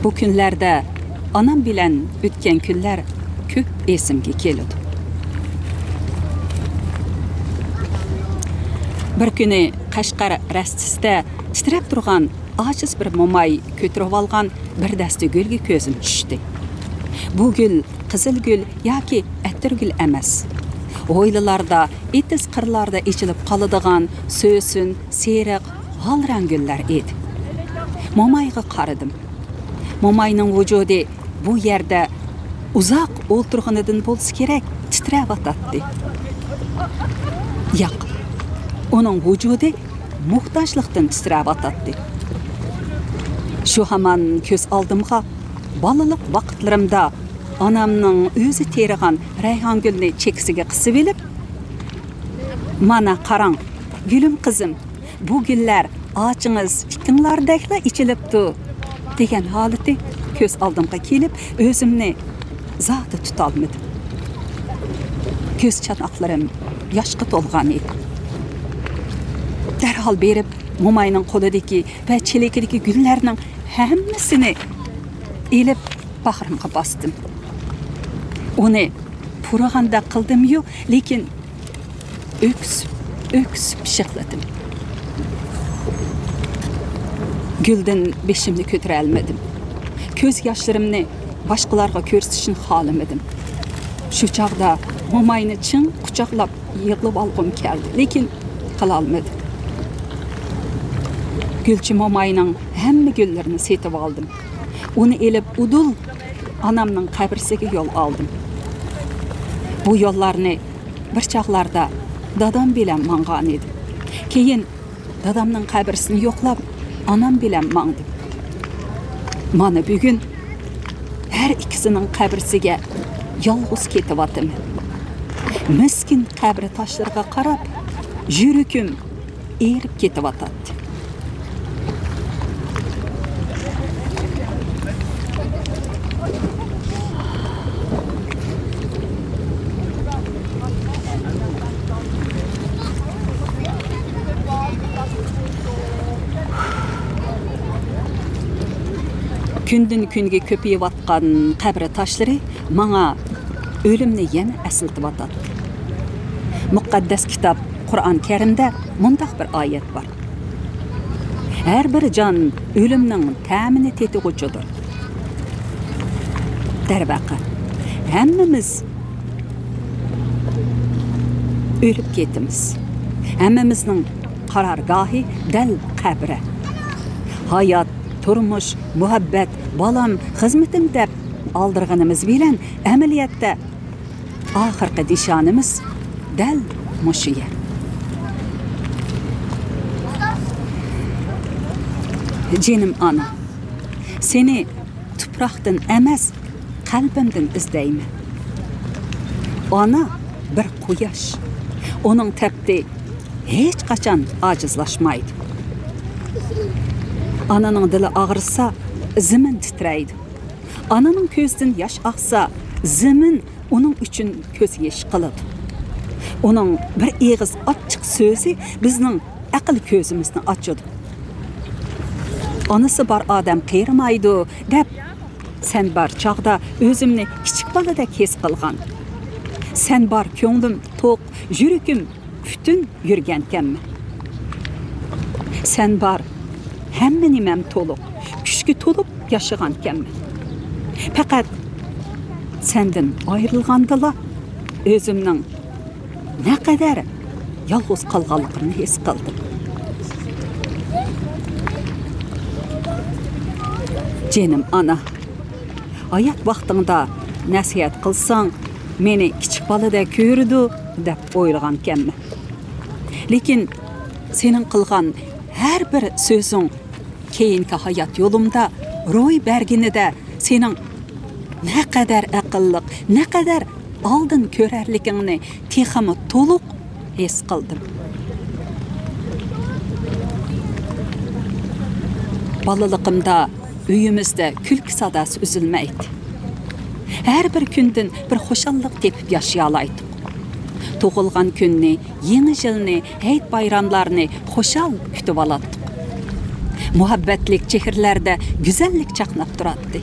بۇ كۈنلەردە ئانام بىلەن ئۆتكەن كۈنلەر كۆپ ئېسىمگە كېلىدۇ. بىر كۈنى قەشقەر رەستىسىدە تىترەپ تۇرغان ئاجىز بىر موماي كۆتۈرۈۋالغان بىر دەستە گۈلگە كۆزۈم چۈشتى. بۇ گۈل قىزىل گۈل ياكى ئەتىر گۈل ئەمەس. ھويلىلاردا، ئېتىز قىرلاردا ئېچىلىپ قالىدىغان سۆسۈن، سېرىق، ھال رەڭ گۈللەر ئىدى. مومايغا قارىدىم. موماينىڭ ۋۇجۇدى بۇ يەردە ئۇزاق ئولتۇرغىنىدىن بولسا كېرەك، تىترەۋاتاتتى. ياق، ئۇنىڭ ۋۇجۇدى موھتاجلىقتىن تىترەۋاتاتتى. شۇ ھامان كۆز ئالدىمغا بالىلىق ۋاقىتلىرىمدا ئانامنىڭ ئۆزى تېرىغان رەيھانگۈلنى چېكىسىگە قىسىۋېلىپ، «مانا قاراڭ، گۈلۈم قىزىم، بۇ گۈللەر ئاچىڭىز ئىككىڭلاردەكلا ئېچىلىپتۇ» دېگەن ھالىتى كۆز ئالدىمغا كېلىپ، ئۆزۈمنى زادى تۇتالمىدىم. كۆز چاناقلىرىم ياشقا تولغان ئىدى. دەرھال بېرىپ، موماينىڭ قولىدىكى ۋە چېلىكىدىكى گۈللەرنىڭ ھەممىسىنى ئېلىپ، باغرىمغا باستىم. ئۇنى پۇرىغاندەك قىلدىميۇ، لېكىن ئۆكسۈپ، ئۆكسۈپ پىششىقلىدىم. گۈلدىن بېشىمنى كۆتۈرەلمىدىم. كۆز ياشلىرىمنى باشقىلارغا كۆرسىتىشنى خالىمىدىم. شۇ چاغدا موماينى چىڭ قۇچاقلاپ يىغلىۋالغۇم كەلدى، لېكىن قىلالمىدىم. گۈلچى موماينىڭ ھەممە گۈللىرىنى سېتىۋالدىم. ئۇنى ئېلىپ ئۇدۇل ئانامنىڭ قەبرىسىگە يول ئالدىم. بۇ يوللارنى بىر چاغلاردا دادام بىلەن ماڭغانىدىم. كېيىن دادامنىڭ قەبرىسىنى يوقلاپ، ئانام بىلەن ماڭدىم. مانا بۈگۈن ھەر ئىككىسىنىڭ قەبرىسىگە يالغۇز كېتىۋاتىمەن. مىسكىن قەبرە تاشلىرىغا قاراپ، يۈرىكىم ئېرىپ كېتىۋاتاتتى. كۈندىن كۈنگە كۆپىيىۋاتقان قەبرە تاشلىرى ماڭا ئۆلۈمنى يەنە ئەسلىتىۋاتاتتى. مۇقەددەس كىتاب قۇرئان كەرىمدە مۇنداق بىر ئايەت بار: «ھەر بىر جان ئۆلۈمنىڭ تەمىنى تېتىغۇچىدۇر.» دەرۋەقە، ھەممىمىز ئۆلۈپ كېتىمىز. ھەممىمىزنىڭ قارارگاھى دەل قەبرە. ھايات، تۇرمۇش، مۇھەببەت، بالام، خىزمىتىم دەپ ئالدىرىغىنىمىز بىلەن ئەمەلىيەتتە ئاخىرقى نىشانىمىز دەل مۇشۇ يەر. جېنىم ئانا، سېنى تۇپراقتىن ئەمەس، قەلبىمدىن ئىزدەيمەن. ئانا بىر قۇياش. ئۇنىڭ تەپتى ھېچقاچان ئاجىزلاشمايدۇ. ئانىنىڭ دىلى ئاغرىسا، زېمىن تىترەيدۇ. ئانىنىڭ كۆزىدىن ياش ئاقسا، زېمىن ئۇنىڭ ئۈچۈن كۆز يېشى قىلىدۇ. ئۇنىڭ بىر ئېغىز ئاچچىق سۆزى بىزنىڭ ئەقىل كۆزىمىزنى ئاچىدۇ. «ئانىسى بار ئادەم قېرىمايدۇ» دەپ، سەن بار چاغدا ئۆزۈمنى كىچىك بالىدەك ھېس قىلغان. سەن بار كۆڭلۈم توق، يۈرىكىم پۈتۈن يۈرگەنكەنمەن. سەن بار، ھەممە نېمەم تولۇق، كۈچكە تولۇپ ياشىغانكەنمەن. پەقەت سەندىن ئايرىلغاندىلا ئۆزۈمنىڭ نەقەدەر يالغۇز قالغانلىقىمنى ھېس قىلدىم. جېنىم ئانا، ھايات ۋاقتىڭدا نەسىھەت قىلساڭ، مېنى كىچىك بالىدەك كۆرىدۇ دەپ ئويلىغانكەنمەن. لېكىن سېنىڭ قىلغان ھەر بىر سۆزۈڭ كېيىنكى ھايات يولۇمدا روي بەرگىنىدە سېنىڭ نەقەدەر ئەقىللىق، نەقەدەر ئالدىن كۆرەرلىكىڭنى تېخىمۇ تولۇق ھېس قىلدىم. بالىلىقىمدا ئۆيىمىزدە كۈلكە ساداسى ئۈزۈلمەيتتى. ھەر بىر كۈندىن بىر خۇشاللىق تېپىپ ياشىيالايتتۇق. تۇغۇلغان كۈننى، يېڭى يىلنى، ھېيت-بايراملارنى خۇشال كۈتۈۋالاتتۇق. مۇھەببەتلىك چېھرىلەردە گۈزەللىك چاقناپ تۇراتتى.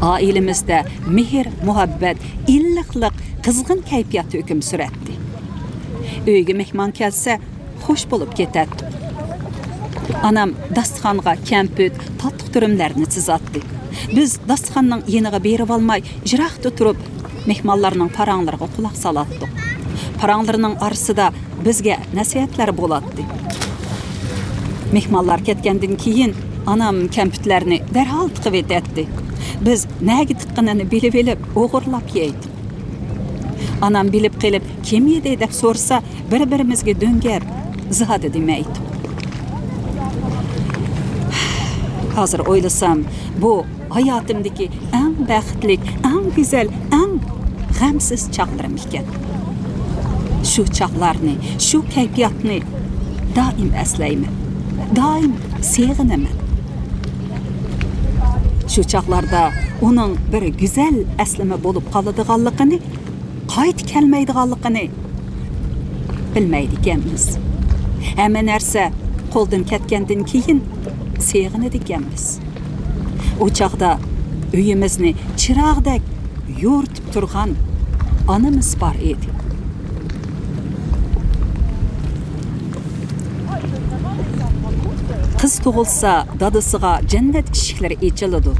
ئائىلىمىزدە مېھىر، مۇھەببەت، ئىللىقلىق، قىزغىن كەيپىيات ھۆكۈم سۈرەتتى. ئۆيگە مېھمان كەلسە، خوش بولۇپ كېتەتتۇق. ئانام داستىخانغا كەمپۈت، تاتلىق تۈرۈملەرنى تىزاتتى. بىز داستىخاننىڭ يېنىغا بېرىۋالماي، يىراقتا تۇرۇپ، مېھمانلارنىڭ پاراڭلىرىغا قۇلاق سالاتتۇق. پاراڭلىرىنىڭ ئارىسىدا بىزگە نەسىھەتلەر بولاتتى. مېھمانلار كەتكەندىن كېيىن، ئانام كەمپۈتلەرنى دەرھال تىقىۋېتەتتى. بىز نەگە تىققىنىنى بىلىۋېلىپ، ئوغرىلاپ يەيتتۇق. ئانام بىلىپ قېلىپ، «كىم يېدى؟» دەپ سورىسا، بىر-بىرىمىزگە دۆڭگەپ، زادى دېمەيتتۇق. ھازىر ئويلىسام، بۇ ھاياتىمدىكى ئەڭ بەختلىك، ئەڭ گۈزەل، ئەڭ غەمسىز چاغلىرىم ئىكەن. شۇ چاغلارنى، شۇ كەيپىياتنى دائىم ئەسلەيمەن، دائىم سېغىنىمەن. شۇ چاغلاردا ئۇنىڭ بىر گۈزەل ئەسلىمە بولۇپ قالىدىغانلىقىنى، قايتا كەلمەيدىغانلىقىنى بىلمەيدىكەنمىز. ھەممە نەرسە قولدىن كەتكەندىن كېيىن سېغىنىدىكەنمىز. ئۇ چاغدا ئۆيىمىزنى چىراغدەك يورۇتۇپ تۇرغان ئانىمىز بار ئىدى. قىز تۇغۇلسا، دادىسىغا جەننەت ئىشىكلىرى ئېچىلىدۇ.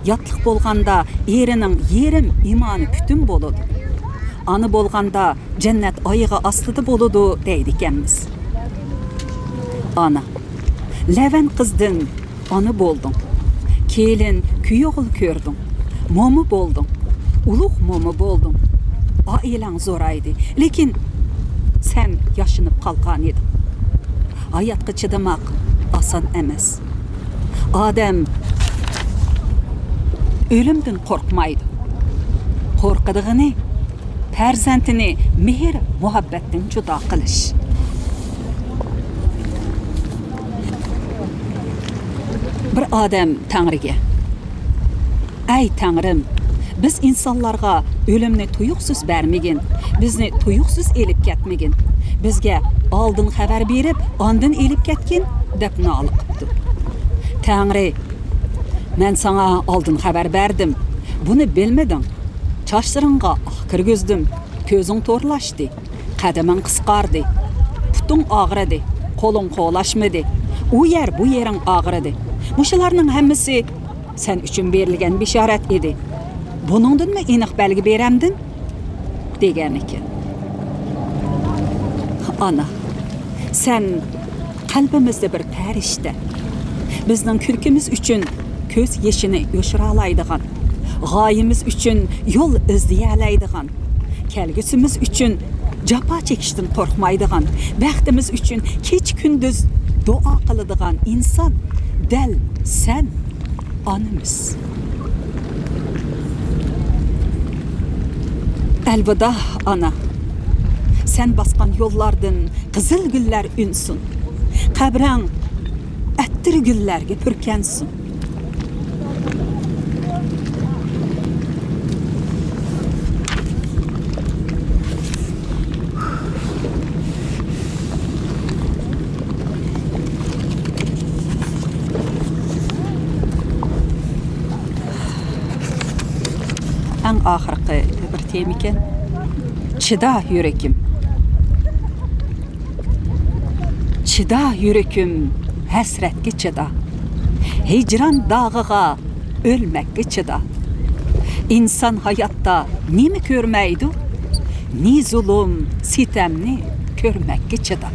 ياتلىق بولغاندا ئېرىنىڭ يېرىم ئىمانى پۈتۈن بولىدۇ. ئانا بولغاندا جەننەت ئايىغى ئاستىدا بولىدۇ، دەيدىكەنمىز. ئانا، لەۋەن قىزدىن ئانا بولدۇڭ. كېلىن، كۈيئوغۇل كۆردۈڭ. موما بولدۇڭ. ئۇلۇغ موما بولدۇڭ. ئائىلەڭ زورايدى. لېكىن سەن ياشىنىپ قالغان ئىدىڭ. ھاياتقا چىدىماق ئاسان ئەمەس. ئادەم ئۆلۈمدىن قورقمايدۇ. قورقىدىغىنى پەرزەنتىنى مېھىر-مۇھەببەتتىن جۇدا قىلىش. بىر ئادەم تەڭرىگە، ئەي تەڭرىم، بىز ئىنسانلارغا ئۆلۈمنى تۇيۇقسىز بەرمىگىن، بىزنى تۇيۇقسىز ئېلىپ كەتمىگىن، بىزگە ئالدىن خەۋەر بېرىپ، ئاندىن ئېلىپ كەتكىن، دەپ نالە قىپتۇ. تەڭرى، مەن ساڭا ئالدىن خەۋەر بەردىم، بۇنى بىلمىدىڭ. چاچلىرىڭغا ئاق كىرگۈزدۈم، كۆزۈڭ تورلاشتى، قەدىمىڭ قىسقاردى، پۇتۇڭ ئاغرىدى، قولۇڭ قولاشمىدى، ئۇ يەر بۇ يېرىڭ ئاغرىدى. مۇشۇلارنىڭ ھەممىسى سەن ئۈچۈن بېرىلگەن بېشارەت ئىدى. بۇنىڭدىنمۇ ئېنىق بەلگە بېرەمدىم؟ دېگەن ئىكەن. ئانا، سەن قەلبىمىزدە بىر پەرىشتە. بىزنىڭ كۈلكىمىز ئۈچۈن كۆز يېشىنى يوشۇرالايدىغان، غايىمىز ئۈچۈن يول ئىزدىيەلەيدىغان، كەلگۈسىمىز ئۈچۈن جاپا چېكىشتىن قورقمايدىغان، بەختىمىز ئۈچۈن كېچە-كۈندۈز دۇئا قىلىدىغان ئىنسان دەل سەن، ئانىمىز. ئەلۋىدا، ئانا. سەن باسقان يوللاردىن قىزىل گۈللەر ئۈنسۇن. قەبرەڭ ئەتىر گۈللەرگە پۈركەنسۇن. ئەڭ ئاخىرقى بىر تېمىكەن. چىدا، يۈرىكىم. چىدا، يۈرىكىم، ھەسرەتكە چىدا. ھىجران داغىغا ئۆلمەككە چىدا. ئىنسان ھاياتتا نېمە كۆرمەيدۇ؟ نى زۇلۇم، سىتەمنى كۆرمەككە چىدا.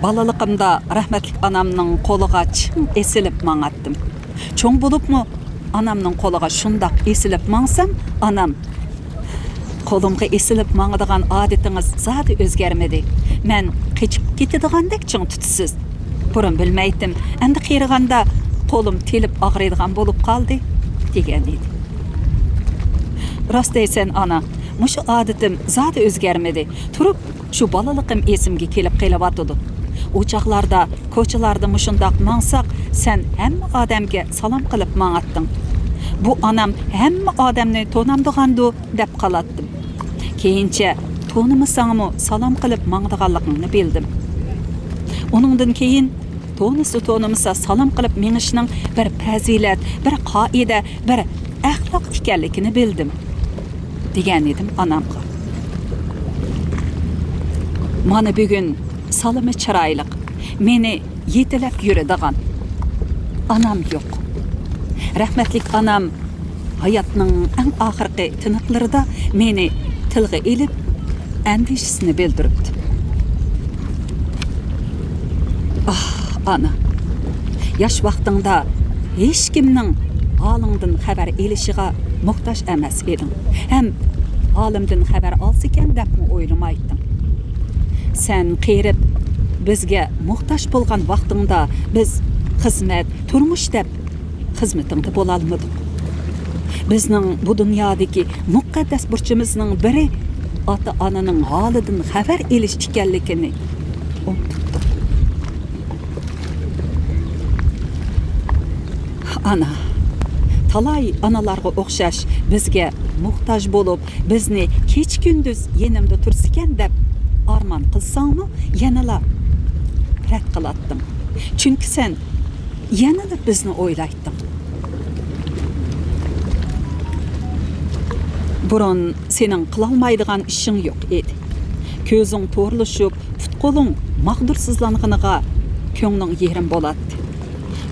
بالىلىقىمدا رەھمەتلىك ئانامنىڭ قولىغا چىڭ ئېسىلىپ ماڭاتتىم. چوڭ بولۇپمۇ ئانامنىڭ قولىغا شۇنداق ئېسىلىپ ماڭسام، ئانام، «قولۇمغا ئېسىلىپ ماڭىدىغان ئادىتىڭىز زادى ئۆزگەرمىدى. مەن قېچىپ كېتىدىغاندەك چىڭ تۇتىسىز. بۇرۇن بىلمەيتتىم، ئەمدى قېرىغاندا قولۇم تېلىپ ئاغرىيدىغان بولۇپ قالدى» دېگەن ئىدى. راست دەيسەن، ئانا، مۇشۇ ئادىتىم زادى ئۆزگەرمىدى. تۇرۇپ شۇ بالىلىقىم ئېسىمگە كېلىپ قېلىۋاتىدۇ. ئۇ چاغلاردا كوچىلاردا مۇشۇنداق ماڭساق، سەن ھەممە ئادەمگە سالام قىلىپ ماڭاتتىڭ. بۇ ئانام ھەممە ئادەمنى تونامدىغاندۇ دەپ قالاتتىم. كېيىنچە تونۇمىساڭمۇ سالام قىلىپ ماڭىدىغانلىقىڭنى بىلدىم. ئۇنىڭدىن كېيىن تونۇسا تونۇمىسا سالام قىلىپ مېڭىشنىڭ بىر پەزىلەت، بىر قائىدە، بىر ئەخلاق ئىكەنلىكىنى بىلدىم، دېگەنىدىم ئانامغا. مانا بۈگۈن سالىمى چىرايلىق، مېنى يېتىلەپ يۈرىدىغان ئانام يوق. رەھمەتلىك ئانام ھاياتنىڭ ئەڭ ئاخىرقى تىنىقلىرىدا مېنى تىلغا ئېلىپ، ئەندىشىسىنى بىلدۈرۈپتۇ. ئاھ، ئانا! ياش ۋاقتىڭدا ھېچكىمنىڭ ھالىڭدىن خەۋەر ئېلىشىغا موھتاج ئەمەس ئىدىڭ ھەم ھالىمدىن خەۋەر ئالسىكەن دەپمۇ ئويلىمايتتىڭ. سەن قېرىپ، بىزگە موھتاج بولغان ۋاقتىڭدا بىز خىزمەت، تۇرمۇش دەپ خىزمىتىڭدە بولالمىدۇق. بىزنىڭ بۇ دۇنيادىكى مۇقەددەس بۇرچىمىزنىڭ بىرى ئاتا-ئانىنىڭ ھالىدىن خەۋەر ئېلىش ئىكەنلىكىنى ئۇنتۇپتۇق. ئانا، تالاي ئانىلارغا ئوخشاش بىزگە موھتاج بولۇپ، بىزنى كېچە-كۈندۈز يېنىمدا تۇرسىكەن دەپ ئارمان قىلساڭمۇ، يەنىلا رەت قىلاتتىڭ. چۈنكى سەن يەنىلا بىزنى ئويلايتتىڭ. بۇرۇن سېنىڭ قىلالمايدىغان ئىشىڭ يوق ئىدى. كۆزۈڭ تورلىشىپ، پۇت-قولۇڭ ماغدۇرسىزلانغىنىغا كۆڭلۈڭ يېرىم بولاتتى.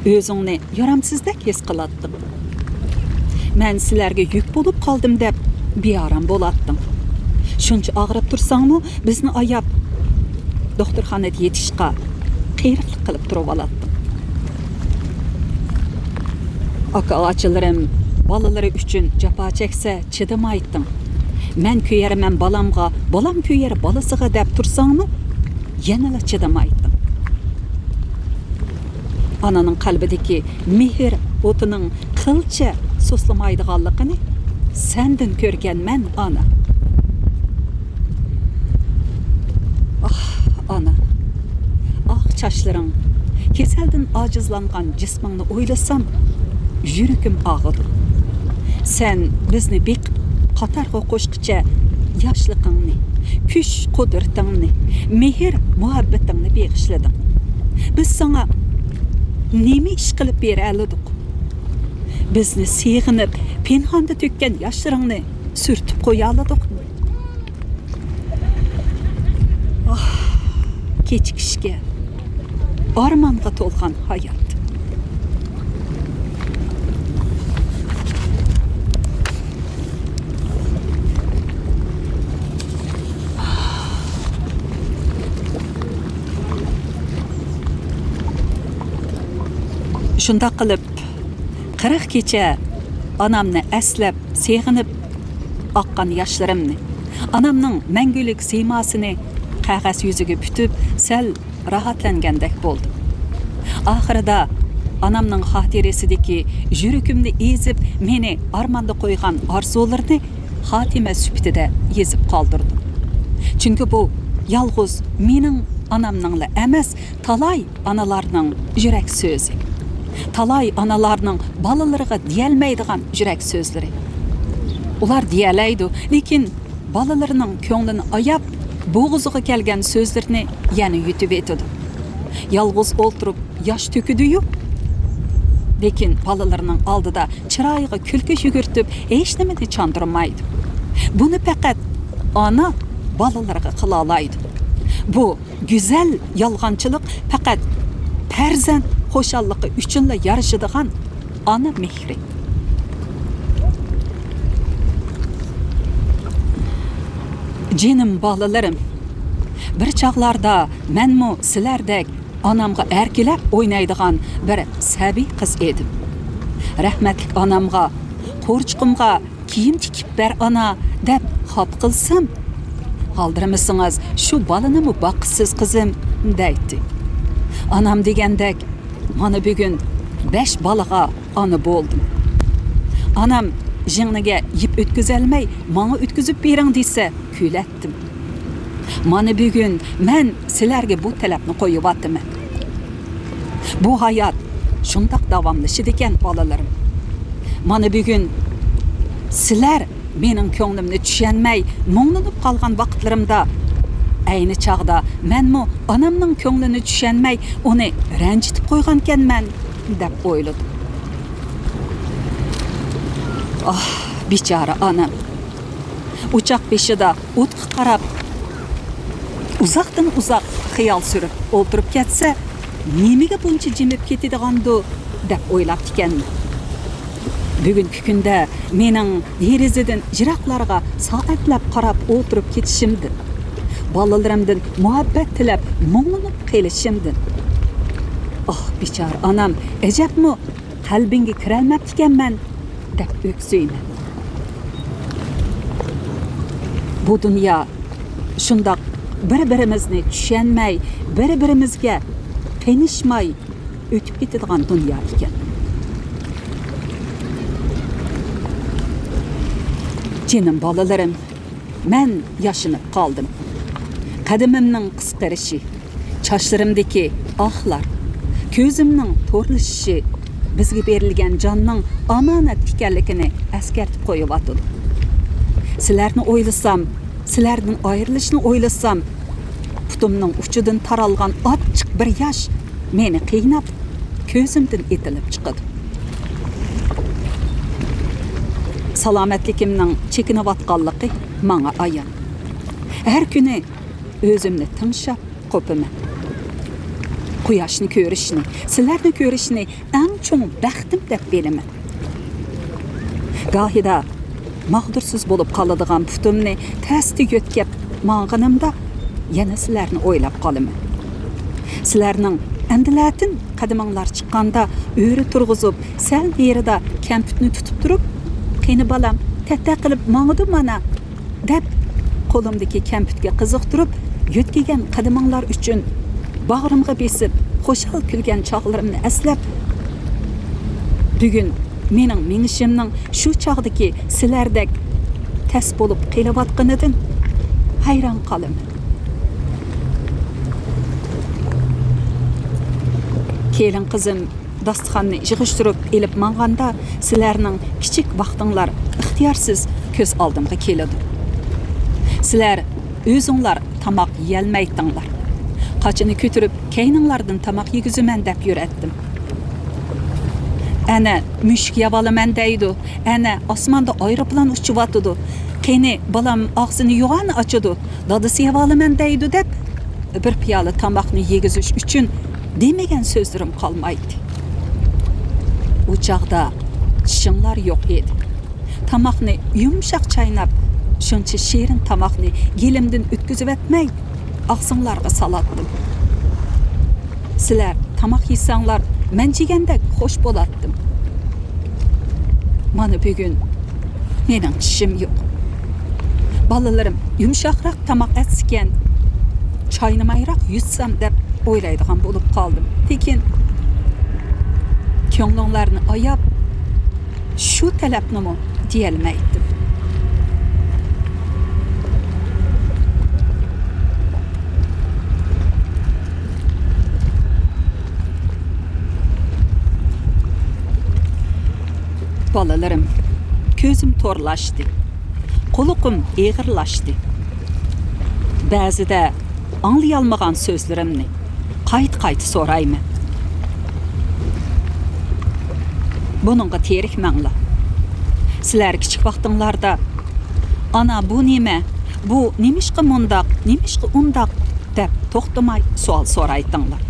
ئۆزۈڭنى يارامسىزدەك ھېس قىلاتتىڭ. مەن سىلەرگە يۈك بولۇپ قالدىم دەپ بىئارام بولاتتىڭ. شۇنچە ئاغرىپ تۇرساڭمۇ، بىزنى ئاياپ، دوختۇرخانىدا يېتىشقا قېرىقلىق قىلىپ تۇرۇۋالاتتىڭ. ئاكا-ئاچىلىرىم بالىلىرى ئۈچۈن جاپا چەكسە چىدىمايتتىڭ. مەن كۆيەرمەن بالامغا، بالام كۆيەر بالىسىغا دەپ تۇرساڭمۇ، يەنىلا چىدىمايتتىڭ. ئانىنىڭ قەلبىدىكى مېھىر ئوتىنىڭ قىلچە سۇسلىمايدىغانلىقىنى سەندىن كۆرگەنمەن، ئانا. ئاھ، ئانا، ئاق چاچلىرىڭ، كېسەلدىن ئاجىزلانغان جىسمىڭنى ئويلىسام، يۈرىكىم ئاغىدۇ. سەن بىزنى بېقىپ، قاتارغا قوشقىچە ياشلىقىڭنى، كۈچ-قۇدرىتىڭنى، مېھىر-مۇھەببىتىڭنى بېغىشلىدىڭ. بىز ساڭا نېمە ئىش قىلىپ بېرەلىدۇق؟ بىزنى سېغىنىپ، پىنھاندا تۆككەن ياشلىرىڭنى سۈرتۈپ قويالىدۇقمۇ؟ ئاھ، كېچىكىشكە، ئارمانغا تولغان ھايات. شۇنداق قىلىپ، قىرىق كېچە ئانامنى ئەسلەپ، سېغىنىپ ئاققان ياشلىرىمنى، ئانامنىڭ مەڭگۈلۈك سىيماسىنى قەغەز يۈزىگە پۈتۈپ، سەل راھەتلەنگەندەك بولدۇم. ئاخىرىدا ئانامنىڭ خاتىرىسىدىكى يۈرىكىمنى ئېزىپ، مېنى ئارماندا قويغان ئارزۇلىرىنى خاتىمە سۈپىتىدە يېزىپ قالدۇردۇم. چۈنكى بۇ يالغۇز مېنىڭ ئانامنىڭلا ئەمەس، تالاي ئانىلارنىڭ يۈرەك سۆزى. تالاي ئانىلارنىڭ بالىلىرىغا دېيەلمەيدىغان يۈرەك سۆزلىرى. ئۇلار دېيەلەيدۇ، لېكىن بالىلىرىنىڭ كۆڭلىنى ئاياپ، بوغۇزىغا كەلگەن سۆزلىرىنى يەنە يۇتۇۋېتىدۇ. يالغۇز ئولتۇرۇپ ياش تۆكىدۇ-يۇ، لېكىن بالىلىرىنىڭ ئالدىدا چىرايىغا كۈلكە يۈگۈرتۈپ، ھېچنېمىنى چاندۇرمايدۇ. بۇنى پەقەت ئانا بالىلىرىغا قىلالايدۇ. بۇ گۈزەل يالغانچىلىق پەقەت پەرزەنت خۇشاللىقى ئۈچۈنلا يارىشىدىغان ئانا مېھرى. جېنىم بالىلىرىم، بىر چاغلاردا مەنمۇ سىلەردەك ئانامغا ئەركىلەپ ئوينايدىغان بىر سەبىي قىز ئىدىم. رەھمەتلىك ئانامغا، قورچىقىمغا كىيىم تىكىپ بەر ئانا دەپ خاپا قىلسام، ئالدىرىمىسىڭىز شۇ بالىنىمۇ باققۇسىز قىزىم دەيتتى. ئانام دېگەندەك مانا بۈگۈن بەش بالىغا ئانا بولدۇم. ئانام ژىڭنىگە يىپ ئۆتكۈزەلمەي ماڭا ئۆتكۈزۈپ بېرىڭ دېسە كۈلەتتىم. مانا بۈگۈن مەن سىلەرگە بۇ تەلەپنى قويۇۋاتىمەن. بۇ ھايات شۇنداق داۋاملىشىدىكەن، بالىلىرىم. مانا بۈگۈن سىلەر مېنىڭ كۆڭلۈمنى چۈشەنمەي، مۇڭلىنىپ قالغان ۋاقىتلىرىمدا، ئەينى چاغدا مەنمۇ ئانامنىڭ كۆڭلىنى چۈشەنمەي، ئۇنى رەنجىتىپ قويغانكەنمەن، دەپ ئويلىدىم. ئاھ، بىچارە ئانام. ئوچاق بېشىدا ئوتقا قاراپ، ئۇزاقتىن ئۇزاق خىيال سۈرۈپ ئولتۇرۇپ كەتسە، نېمىگە بۇنچە جىمىپ كېتىدىغاندۇ، دەپ ئويلاپتىكەنمەن. بۈگۈنكى كۈندە مېنىڭ دېرىزىدىن يىراقلارغا سائەتلەپ قاراپ ئولتۇرۇپ كېتىشىمدىن، بالىلىرىمدىن مۇھەببەت تىلەپ مۇڭلىنىپ قېلىشىمدىن، ئاھ، بىچارە ئانام، ئەجەبمۇ قەلبىڭگە كىرەلمەپتىكەنمەن دەپ ئۆكسۈيمەن. بۇ دۇنيا شۇنداق بىر-بىرىمىزنى چۈشەنمەي، بىر-بىرىمىزگە قېنىشماي ئۆتۈپ كېتىدىغان دۇنيا ئىكەن. جېنىم بالىلىرىم، مەن ياشىنىپ قالدىم. قەدىمىمنىڭ قىسقىرىشى، چاچلىرىمدىكى ئاھلار، كۆزۈمنىڭ تورلىشىشى بىزگە بېرىلگەن جاننىڭ ئامانەت ئىكەنلىكىنى ئەسكەرتىپ قويۇۋاتىدۇ. سىلەرنى ئويلىسام، سىلەردىن ئايرىلىشنى ئويلىسام، پۇتۇمنىڭ ئۇچىدىن تارالغان ئاچچىق بىر ياش مېنى قىيناپ، كۆزۈمدىن ئېتىلىپ چىقىدۇ. سالامەتلىكىمنىڭ چېكىنىۋاتقانلىقى ماڭا ئايان. ھەر كۈنى ئۆزۈمنى تىڭشاپ قوپىمەن. قۇياشنى كۆرۈشنى، سىلەرنى كۆرۈشنى ئەڭ چوڭ بەختىم دەپ بىلىمەن. گاھىدا ماغدۇرسىز بولۇپ قالىدىغان پۇتۇمنى تەستە يۆتكەپ ماڭغىنىمدا، يەنە سىلەرنى ئويلاپ قالىمەن. سىلەرنىڭ ئەمدىلەتىن قەدىمىڭلار چىققاندا ئۆرە تۇرغۇزۇپ، سەل نېرىدا كەمپۈتنى تۇتۇپ تۇرۇپ، «قېنى بالام، تەتتە قىلىپ ماڭىدۇ مانا» دەپ، قولۇمدىكى كەمپۈتكە قىزىقتۇرۇپ، يۆتكىگەن قەدىمىڭلار ئۈچۈن باغرىمغا بېسىپ، خۇشال كۈلگەن چاغلىرىمنى ئەسلەپ، بۈگۈن مېنىڭ مېڭىشىمنىڭ شۇ چاغدىكى سىلەردەك تەس بولۇپ قېلىۋاتقىنىدىن ھەيران قالىمەن. كېلىن قىزىم داستىخاننى يىغىشتۇرۇپ ئېلىپ ماڭغاندا، سىلەرنىڭ كىچىك ۋاقتىڭلار ئىختىيارسىز كۆز ئالدىمغا كېلىدۇ. سىلەر ئۆزۈڭلار تاماق يېيەلمەيتتىڭلار. قاچىنى كۆتۈرۈپ، كەينىڭلاردىن تاماق يېگۈزىمەن دەپ يۈرەتتىم. «ئەنە، مۈشۈك يەۋالىمەن» دەيدۇ، «ئەنە، ئاسماندا ئايروپىلان ئۇچۇۋاتىدۇ، قېنى، بالام ئاغزىنى يوغان ئاچىدۇ، دادىسى يەۋالىمەن» دەيدۇ دەپ، بىر پىيالە تاماقنى يېگۈزۈش ئۈچۈن دېمىگەن سۆزلىرىم قالمايتتى. ئۇ چاغدا چىشىڭلار يوق ئىدى. تاماقنى يۇمشاق چايناپ، شۇنچە شېرىن تاماقنى گېلىمدىن ئۆتكۈزۈۋەتمەي، ئاغزىڭلارغا سالاتتىم. سىلەر تاماق يېسەڭلار، مەن جېگەندەك خوش بولاتتىم. مانا بۈگۈن مېنىڭ چىشىم يوق. بالىلىرىم يۇمشاقراق تاماق ئەتسىكەن، چاينىمايراق يۇتسام دەپ ئويلايدىغان بولۇپ قالدىم. لېكىن كۆڭلۈڭلارنى ئاياپ، شۇ تەلەپنىمۇ دېيەلمەيتتىم. بالىلىرىم، كۆزۈم تورلاشتى، قۇلىقىم ئېغىرلاشتى. بەزىدە ئاڭلىيالمىغان سۆزلىرىمنى قايتا-قايتا سورايمەن. بۇنىڭغا تېرىكمەڭلار. سىلەر كىچىك ۋاقتىڭلاردا، «ئانا، بۇ نېمە؟ بۇ نېمىشقا مۇنداق؟ نېمىشقا ئۇنداق؟» دەپ توختىماي سوئال سورايتتىڭلار.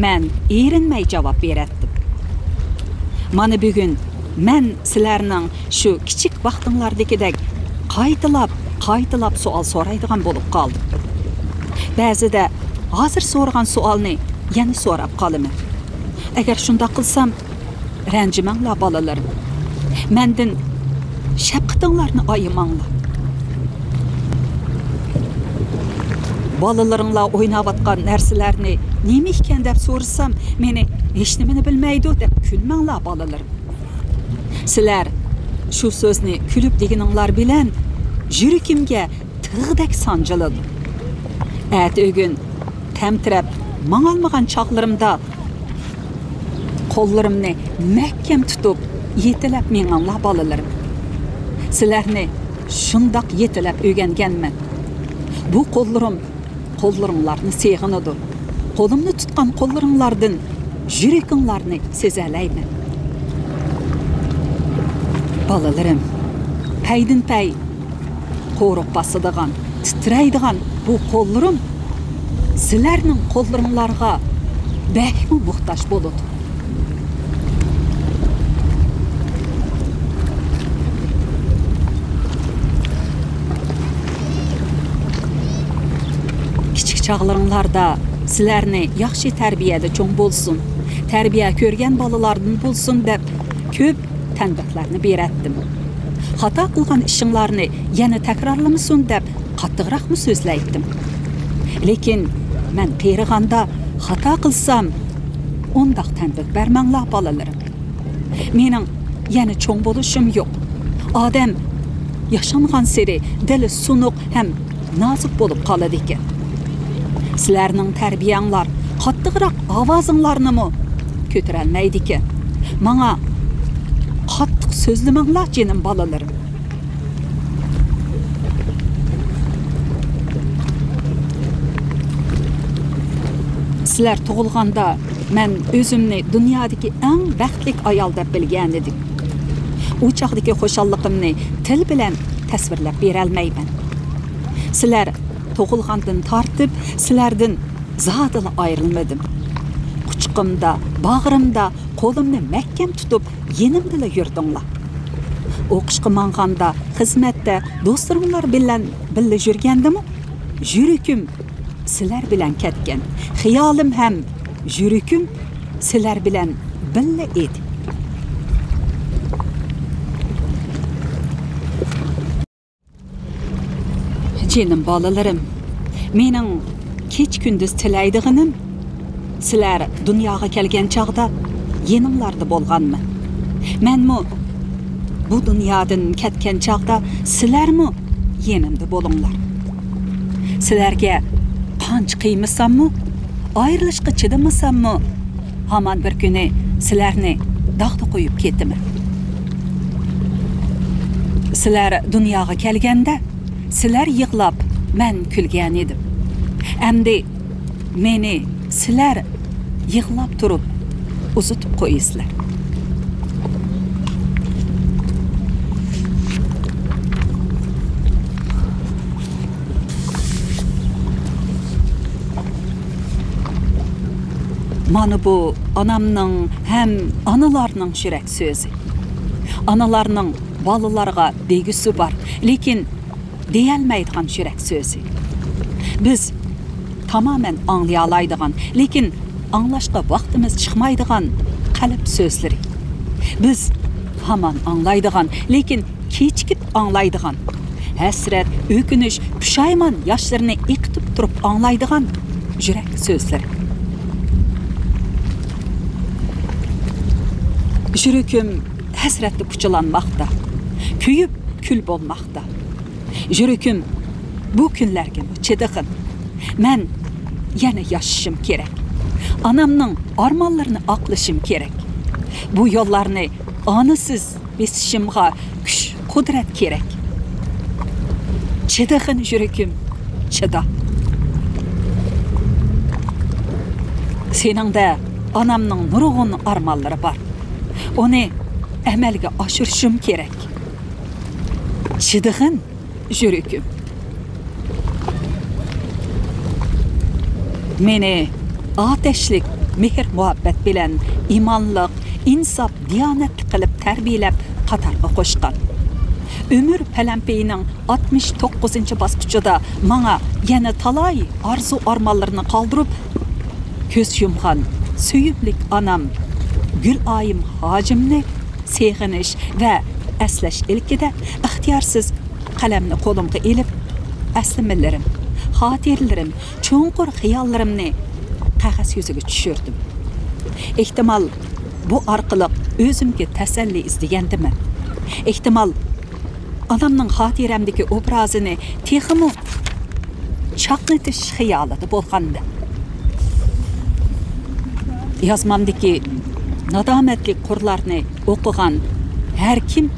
مەن ئېرىنمەي جاۋاب بېرەتتىم. مانا بۈگۈن مەن سىلەرنىڭ شۇ كىچىك ۋاقتىڭلاردىكىدەك قايتىلاپ، قايتىلاپ سوئال سورايدىغان بولۇپ قالدىم. بەزىدە ھازىر سورىغان سوئالنى يەنە سوراپ قالىمەن. ئەگەر شۇنداق قىلسام، رەنجىمەڭلار بالىلىرىم. مەندىن شەپقىتىڭلارنى ئايىماڭلار. بالىلىرىڭلار ئويناۋاتقان نەرسىلەرنى نېمە ئىكەن دەپ سورىسام، مېنى ھېچنېمىنى بىلمەيدۇ دەپ كۈلمەڭلار بالىلىرىم. سىلەر شۇ سۆزنى كۈلۈپ دېگىنىڭلار بىلەن يۈرىكىمگە تىغدەك سانجىلىدۇ. ئەتە-ئۆگۈن تەمتىرەپ ماڭالمىغان چاغلىرىمدا قوللىرىمنى مەھكەم تۇتۇپ يېتىلەپ مېڭىڭلار بالىلىرىم. سىلەرنى شۇنداق يېتىلەپ ئۆگەنگەنمەن. بۇ قوللىرىم قوللىرىڭلارنى سېغىنىدۇ. قولۇمنى تۇتقان قوللىرىڭلاردىن يۈرىكىڭلارنى سېزەلەيمەن. بالىلىرىم، پەيدىنپەي قورۇق باسىدىغان، تىترەيدىغان بۇ قوللىرىم سىلەرنىڭ قوللىرىڭلارغا بەكمۇ موھتاج بولىدۇ. كىچىك چاغلىرىڭلاردا سىلەرنى ياخشى تەربىيەدە چوڭ بولسۇن، تەربىيە كۆرگەن بالىلاردىن بولسۇن دەپ كۆپ تەنبىھلەرنى بېرەتتىم. خاتا قىلغان ئىشىڭلارنى يەنە تەكرارلىمىسۇن دەپ قاتتىقراقمۇ سۆزلەيتتىم. لېكىن مەن قېرىغاندا خاتا قىلسام، ئۇنداق تەنبىھ بەرمەڭلار بالىلىرىم. مېنىڭ يەنە چوڭ بولۇشۇم يوق. ئادەم ياشانغانسېرى دىلى سۇنۇق ھەم نازۇك بولۇپ قالىدىكەن. سىلەرنىڭ تەربىيەڭلار قاتتىقراق ئاۋازىڭلارنىمۇ كۆتۈرەلمەيدىكەن. ماڭا قاتتىق سۆزلىمەڭلار جېنىم بالىلىرىم. سىلەر تۇغۇلغاندا مەن ئۆزۈمنى دۇنيادىكى ئەڭ بەختلىك ئايال دەپ بىلگەنىدىم. ئۇ چاغدىكى خۇشاللىقىمنى تىل بىلەن تەسۋىرلەپ بېرەلمەيمەن. سىلەر تۇغۇلغاندىن تارتىپ سىلەردىن زادىلا ئايرىلمىدىم. قۇچىقىمدا، باغرىمدا قولۇمنى مەھكەم تۇتۇپ، يېنىمدىلا يۈردۈڭلار. ئوقۇشقا ماڭغاندا، خىزمەتتە، دوستلىرىڭلار بىلەن بىللە يۈرگەندىمۇ، يۈرىكىم سىلەر بىلەن كەتكەن، خىيالىم ھەم يۈرىكىم سىلەر بىلەن بىللە ئىدى. جېنىم بالىلىرىم، مېنىڭ كېچە-كۈندۈز تىلەيدىغىنىم، سىلەر دۇنياغا كەلگەن چاغدا يېنىڭلاردا بولغانمەن. مەنمۇ بۇ دۇنيادىن كەتكەن چاغدا سىلەرمۇ يېنىمدا بولۇڭلار. سىلەرگە قانچە قىيمىساممۇ، ئايرىلىشقا چىدىمىساممۇ، ھامان بىر كۈنى سىلەرنى داغدا قويۇپ كېتىمەن. سىلەر دۇنياغا كەلگەندە، سىلەر يىغلاپ، مەن كۈلگەن ئىدىم. ئەمدى مېنى سىلەر يىغلاپ تۇرۇپ ئۇزىتىپ قويىسىلەر. مانا بۇ ئانامنىڭ ھەم ئانىلارنىڭ يۈرەك سۆزى. ئانىلارنىڭ بالىلارغا دېگۈسى بار، لېكىن دېيەلمەيدىغان يۈرەك سۆزى. بىز تامامەن ئاڭلىيالايدىغان، لېكىن ئاڭلاشقا ۋاقتىمىز چىقمايدىغان قەلب سۆزلىرى. بىز ھامان ئاڭلايدىغان، لېكىن كېچىكىپ ئاڭلايدىغان، ھەسرەت، ئۆكۈنۈش، پۇشايمان ياشلىرىنى ئېقىتىپ تۇرۇپ ئاڭلايدىغان يۈرەك سۆزلىرى. يۈرىكىم ھەسرەتتە پۇچىلانماقتا، كۆيۈپ كۈل بولماقتا. يۈرىكىم بۇ كۈنلەرگىمۇ چىدىغىن. مەن يەنە ياشىشىم كېرەك. ئانامنىڭ ئارمانلىرىنى ئاقلىشىم كېرەك. بۇ يوللارنى ئانىسىز بېسىشىمغا كۈچ، قۇدرەت كېرەك. چىدىغىن يۈرىكىم، چىدا. سېنىڭدە ئانامنىڭ نۇرغۇن ئارمانلىرى بار. ئۇنى ئەمەلگە ئاشۇرۇشۇم كېرەك. چىدىغىن يۈرىكىم. مېنى ئاتەشلىك مېھىر-مۇھەببەت بىلەن ئىمانلىق، ئىنساپ، دىيانەتلىك قىلىپ تەربىيەلەپ قاتارغا قوشقان. ئۆمۈر پەلەمپىيىنىڭ ئاتمىش توققۇزىنچى باسقۇچىدا ماڭا يەنە تالاي ئارزۇ-ئارمانلىرىنى قالدۇرۇپ، كۆز يۇمغان سۆيۈملۈك ئانام گۈلئايىم ھاجىمنى سېغىنىش ۋە ئەسلەش ئىلكىدە ئىختىيارسىز قەلەمنى قولۇمغا ئېلىپ، ئەسلىمىلىرىم، خاتىرىلىرىم، چوڭقۇر خىياللىرىمنى قەغەز يۈزىگە چۈشۈردۈم. ئېھتىمال، بۇ ئارقىلىق ئۆزۈمگە تەسەللى ئىزدىگەندىمەن. ئېھتىمال، ئانامنىڭ خاتىرەمدىكى ئوبرازىنى تېخىمۇ چاقنىتىش خىيالىدا بولغانىدىم. يازمامدىكى نادامەتلىك قۇرلارنى ئوقۇغان ھەر كىم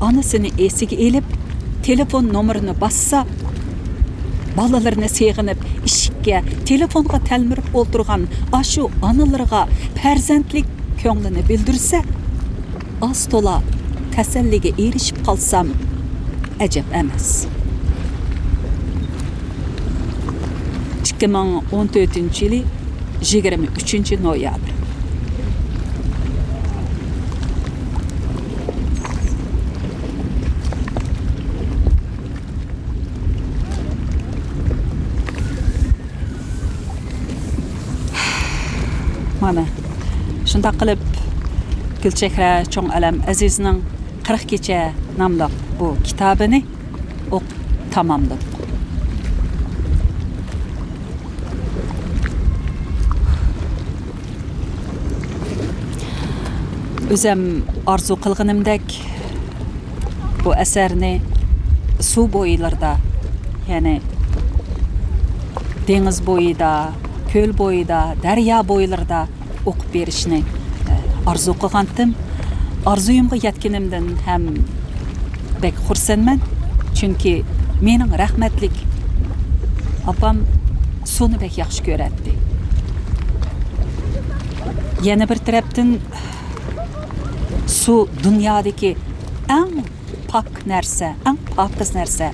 ئانىسىنى ئېسىگە ئېلىپ، تېلېفون نومۇرىنى باسسا، بالىلىرىنى سېغىنىپ، ئىشىككە، تېلېفونغا تەلمۈرۈپ ئولتۇرغان ئاشۇ ئانىلىرىغا پەرزەنتلىك كۆڭلىنى بىلدۈرسە، ئاز-تولا تەسەللىگە ئېرىشىپ قالسام، ئەجەب ئەمەس. ئىككى مىڭ ئون تۆتىنچى يىلى يىگىرمە ئۈچىنچى نويابىر. مانا، شۇنداق قىلىپ، گۈلچېھرە چوڭ ئالەم ئەزىزنىڭ قىرىق كېچە ناملىق بۇ كىتابىنى ئوقۇپ تاماملىدۇق. ئۆزەم ئارزۇ قىلغىنىمدەك، بۇ ئەسەرنى سۇ بويلىرىدا، يەنى دېڭىز بويىدا، كۆل بويىدا، دەريا بويلىرىدا ئوقۇپ بېرىشنى، ئە، ئارزۇ قىلغانتىم. ئارزۇيۇمغا يەتكىنىمدىن ھەم بەك خۇرسەنمەن، چۈنكى مېنىڭ رەھمەتلىك ئاپام سۇنى بەك ياخشى كۆرەتتى. يەنە بىر تەرەپتىن، سۇ دۇنيادىكى ئەڭ پاك نەرسە، ئەڭ پاكىز نەرسە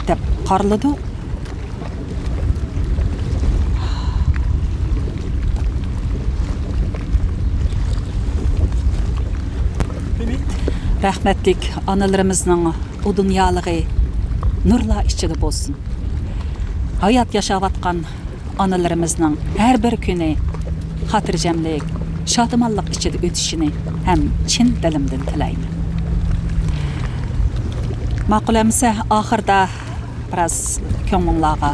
دەپ قارىلىدۇ. رەھمەتلىك ئانىلىرىمىزنىڭ ئۇ دۇنيالىقى نۇرلار ئىچىدە بولسۇن. ھايات ياشاۋاتقان ئانىلىرىمىزنىڭ ھەر بىر كۈنى خاتىرجەملىك، شادىمانلىق ئىچىدە ئۆتۈشىنى ھەم چىن دىلىمدىن تىلەيمەن. ماقۇل ئەمىسە، ئاخىردا بىراز كۆڭلۈڭلارغا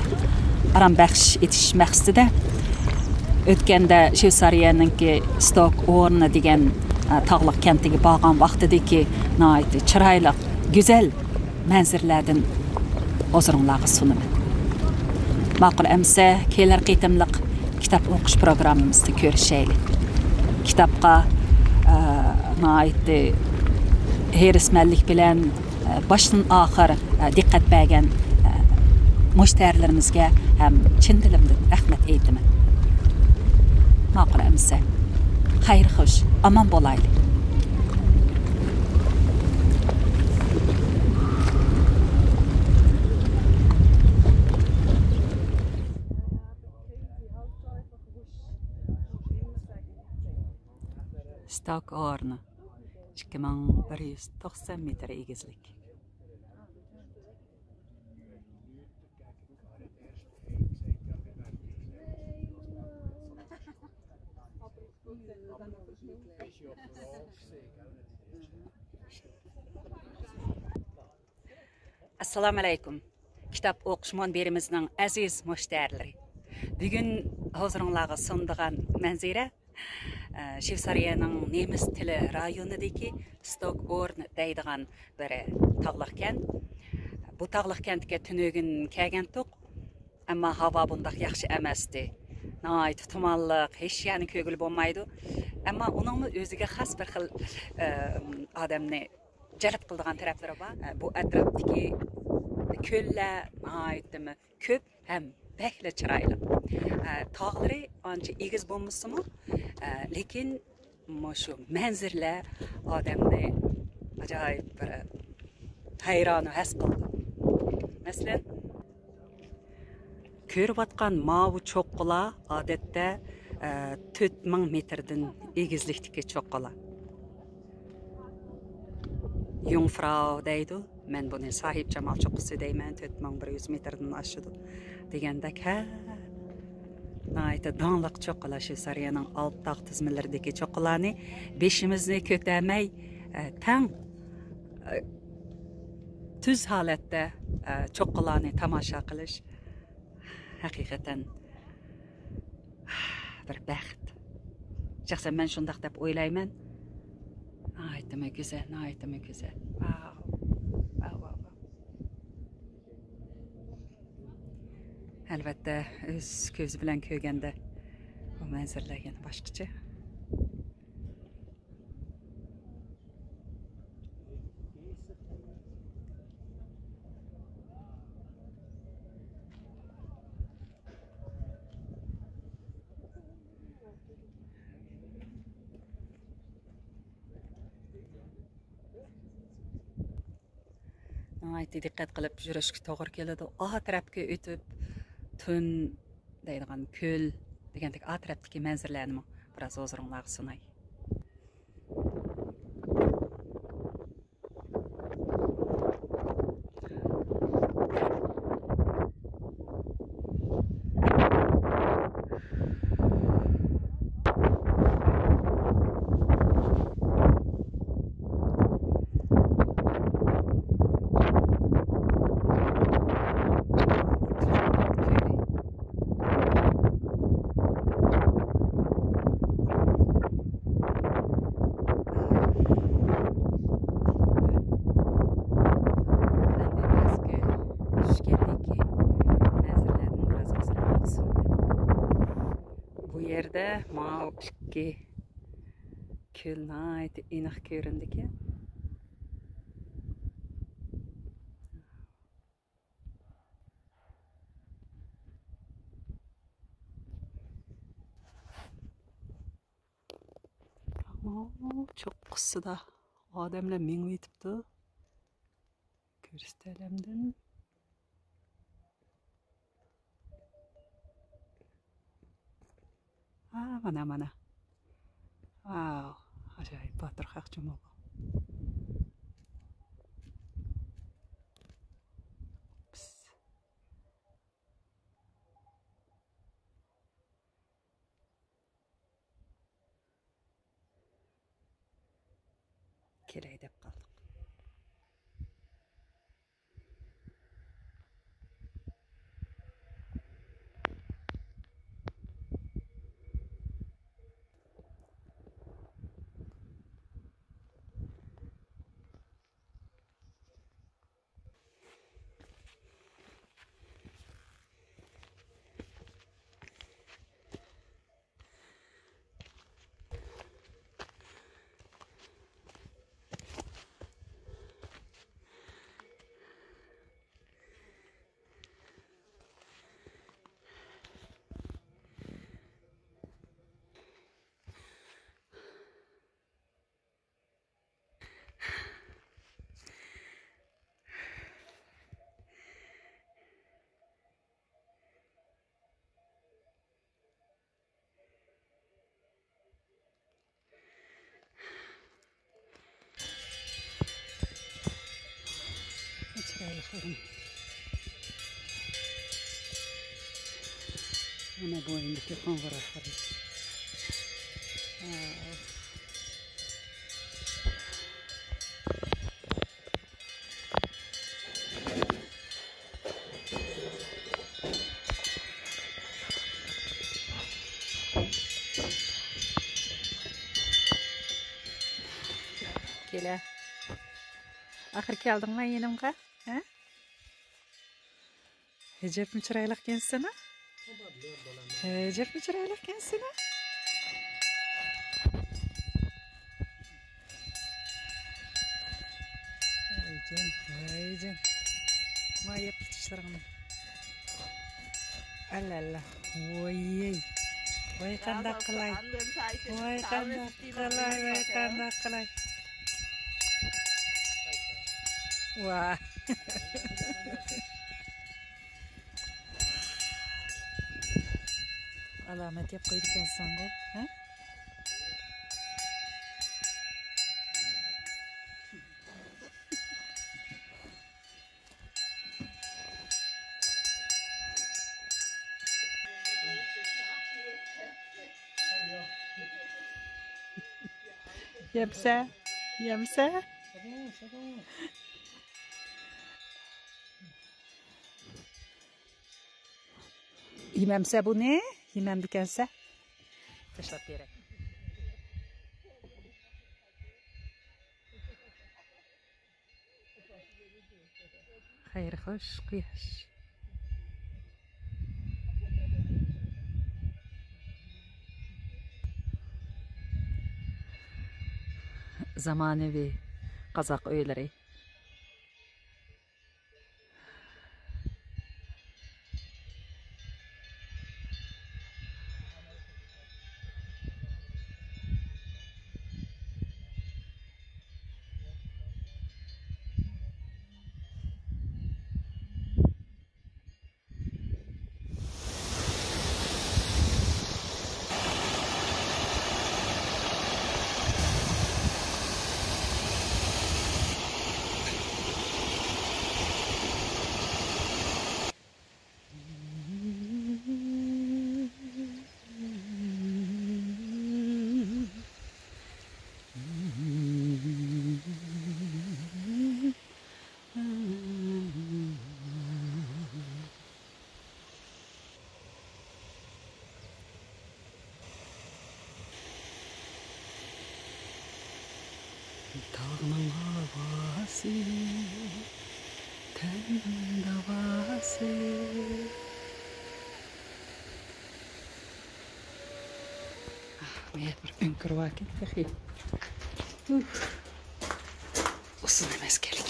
ئارام بەخش ئېتىش مەقسىتىدە ئۆتكەندە شۋېتسارىيەنىڭكى ستوك ئورنى دېگەن، ئە، تاغلىق كەنتىگە بارغان ۋاقتىدىكى ناھايىتى چىرايلىق، گۈزەل مەنزىرىلەردىن ھۇزۇرۇڭلارغا سۇنىمەن. ماقۇل ئەمىسە، كېلەر قېتىملىق كىتاب ئوقۇش پروگراممىمىزدا كۆرۈشەيلى. كىتابقا، ئە، ناھايىتى ھېرىسمەنلىك بىلەن، ئە، باشتىن ئاخىر، ئە، دىققەت بەرگەن، ئە، مۇشتەرىلىرىمىزگە ھەم چىن دىلىمدىن رەھمەت ئېيتىمەن. ماقۇل ئەمىسە، خەير خوش، ئامان بولايلى. ستاك ئورنى، ئىككى مىڭ بىر يۈز توقسان مېتىر ئېگىزلىك. ئەسسالامۇئەلەيكۇم. كىتاب ئوقۇش مۇنبىرىمىزنىڭ ئەزىز مۇشتەرىلىرى، بۈگۈن ھۇزۇرۇڭلارغا سۇنىدىغان مەنزىرە، ئە، شۋېتسارىيەنىڭ نېمىس تىلى رايونىدىكى ستوك ئورن دەيدىغان بىر تاغلىق كەنت. بۇ تاغلىق كەنتكە تۈنۈگۈن كەلگەنتۇق، ئەمما ھاۋا بۇنداق ياخشى ئەمەستى. ناھايىتى تۇمانلىق، ھېچ يەرنى كۆرگىلى بولمايدۇ. ئەمما ئۇنىڭمۇ ئۆزىگە خاس بىر خىل، ئە، ئادەمنى جەلپ قىلىدىغان تەرەپلىرى بار. بۇ ئەتراپتىكى كۆللەر ناھايىتىمۇ كۆپ ھەم بەكلا چىرايلىق. تاغلىرى ئانچە ئېگىز بولمىسىمۇ، لېكىن مۇشۇ مەنزىرىلەر ئادەمنى ئاجايىپ بىر ھەيران ھەس قىلىدۇ. مەسىلەن، كۆرۈۋاتقان ماۋۇ چوققىلار ئادەتتە، ئە، تۆت مىڭ مېتىردىن ئېگىزلىكتىكى چوققىلار. يۇڭفراۋ دەيدۇ. مەن بۇنى ساھىبجامال چوققىسى دەيمەن، تۆت مىڭ بىر يۈز مېتىردىن ئاشىدۇ دېگەندەك، ھە، ناھايىتى داڭلىق چوققىلار شۇ سارىيەنىڭ ئالپ تاغ تىزمىلىرىدىكى چوققىلارنى بېشىمىزنى كۆتەرمەي، ئە، تەڭ، ئە، تۈز ھالەتتە، ئە، چوققىلارنى تاماشا قىلىش ھەقىقەتەن بىر بەخت. شەخسەن مەن شۇنداق دەپ ئويلايمەن. ناھايىتىمۇ گۈزەل، ناھايىتىمۇ گۈزەل. ۋاۋ. ۋاۋ، ۋاۋ، ۋاۋ. ئەلۋەتتە، ئۆز كۆزى بىلەن كۆرگەندە بۇ مەنزىرىلەر يەنە باشقىچە. ناھايىتى دىققەت قىلىپ يۈرۈشكە توغرا كېلىدۇ. ئا تەرەپكە ئۆتۈپ، تۈن دەيدىغان كۆل دېگەندەك ئا تەرەپتىكى مەنزىرىلەرنىمۇ بىراز ھۇزۇرۇڭلارغا سۇناي. بۇ يەردە ماۋۇ ئىككى كۆل ناھايىتى ئېنىق كۆرۈندىكەن. ئاۋۇ چوققىسىدا ئادەملەر مېڭىۋېتىپتۇ. كۆرسىتەلەمدىم. ھا، مانا، مانا. ۋاۋ، ئاجايىپ باتۇر خەق جۇمۇ بۇ. پىس. كېلەي دەپ قالدۇق. چىرايلىق ئورۇن. مانا بويۇندىكى قوڭغۇراق قارىسا. كېلە. ئاخىر كەلدىڭمۇ يېنىمغا؟ ھە؟ ئەجەبمۇ چىرايلىقكەنسەن ھە؟ ئەجەبمۇ چىرايلىقكەنسەن ھە؟ ۋايجان، ۋايجان. ما يەپ تۇتۇشلىرىڭنى. ئاللا، ئاللا. ۋوي. ۋاي قانداق قىلاي؟ ۋاي قانداق قىلاي؟ ۋاي قانداق قىلاي؟ ۋا. ئالامەت يەپ قويىدىكەنسەنغۇ، ھە؟ يەمسە، يەمسە. يېمەمسە بۇنى، يېمەمدىكەنسە. تاشلاپ بېرەي. خەير خوش قۇياش. زامانىۋى قازاق ئۆيلىرى. تاغنىڭ ھاۋاسى، تەننىڭ داۋاسى. ئاھ، مايا بىر ئۆڭكۈر باركەن تېخى. ئۇھ. ئۇسسۇل ئەمەس كېرەك.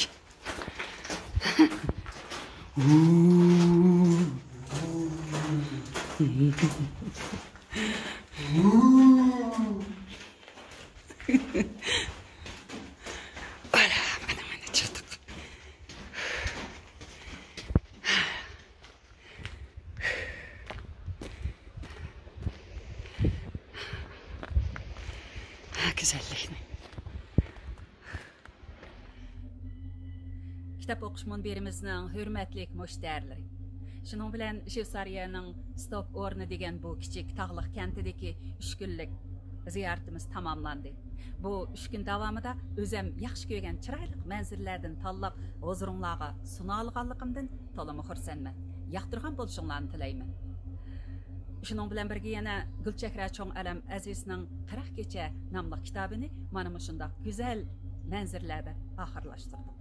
ئانا، مانا، مانا چىقتۇق. گۈزەللىكنى. كىتاب ئوقۇش مۇنبىرىمىزنىڭ ھۆرمەتلىك مۇشتەرىلىرى. شۇنىڭ بىلەن شۋېتسارىيەنىڭ ستوك ئورنى دېگەن بۇ كىچىك تاغلىق كەنتىدىكى ئۈچ كۈنلۈك زىيارىتىمىز تاماملاندى. بۇ ئۈچ كۈن داۋامىدا ئۆزەم ياخشى كۆرگەن چىرايلىق مەنزىرىلەردىن تاللاپ ھۇزۇرۇڭلارغا سۇنالىغانلىقىمدىن تولىمۇ خۇرسەنمەن. ياقتۇرغان بولۇشۇڭلارنى تىلەيمەن. شۇنىڭ بىلەن بىرگە يەنە گۈلچېھرە چوڭ ئەلەم ئەزىزنىڭ قىرىق كېچە ناملىق كىتابىنى مانا مۇشۇنداق گۈزەل مەنزىرىلەردە ئاخىرلاشتۇردۇق.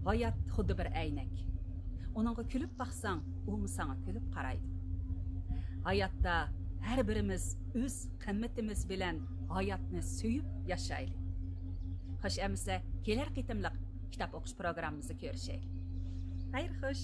ھايات خۇددى بىر ئەينەك. ئۇنىڭغا كۈلۈپ باقساڭ، ئۇمۇ ساڭا كۈلۈپ قارايدۇ. ھاياتتا ھەر بىرىمىز ئۆز قىممىتىمىز بىلەن ھاياتنى سۆيۈپ ياشايلى. خوش ئەمىسە، كېلەر قېتىملىق كىتاب ئوقۇش پروگراممىمىزدا كۆرۈشەيلى. خەير خوش.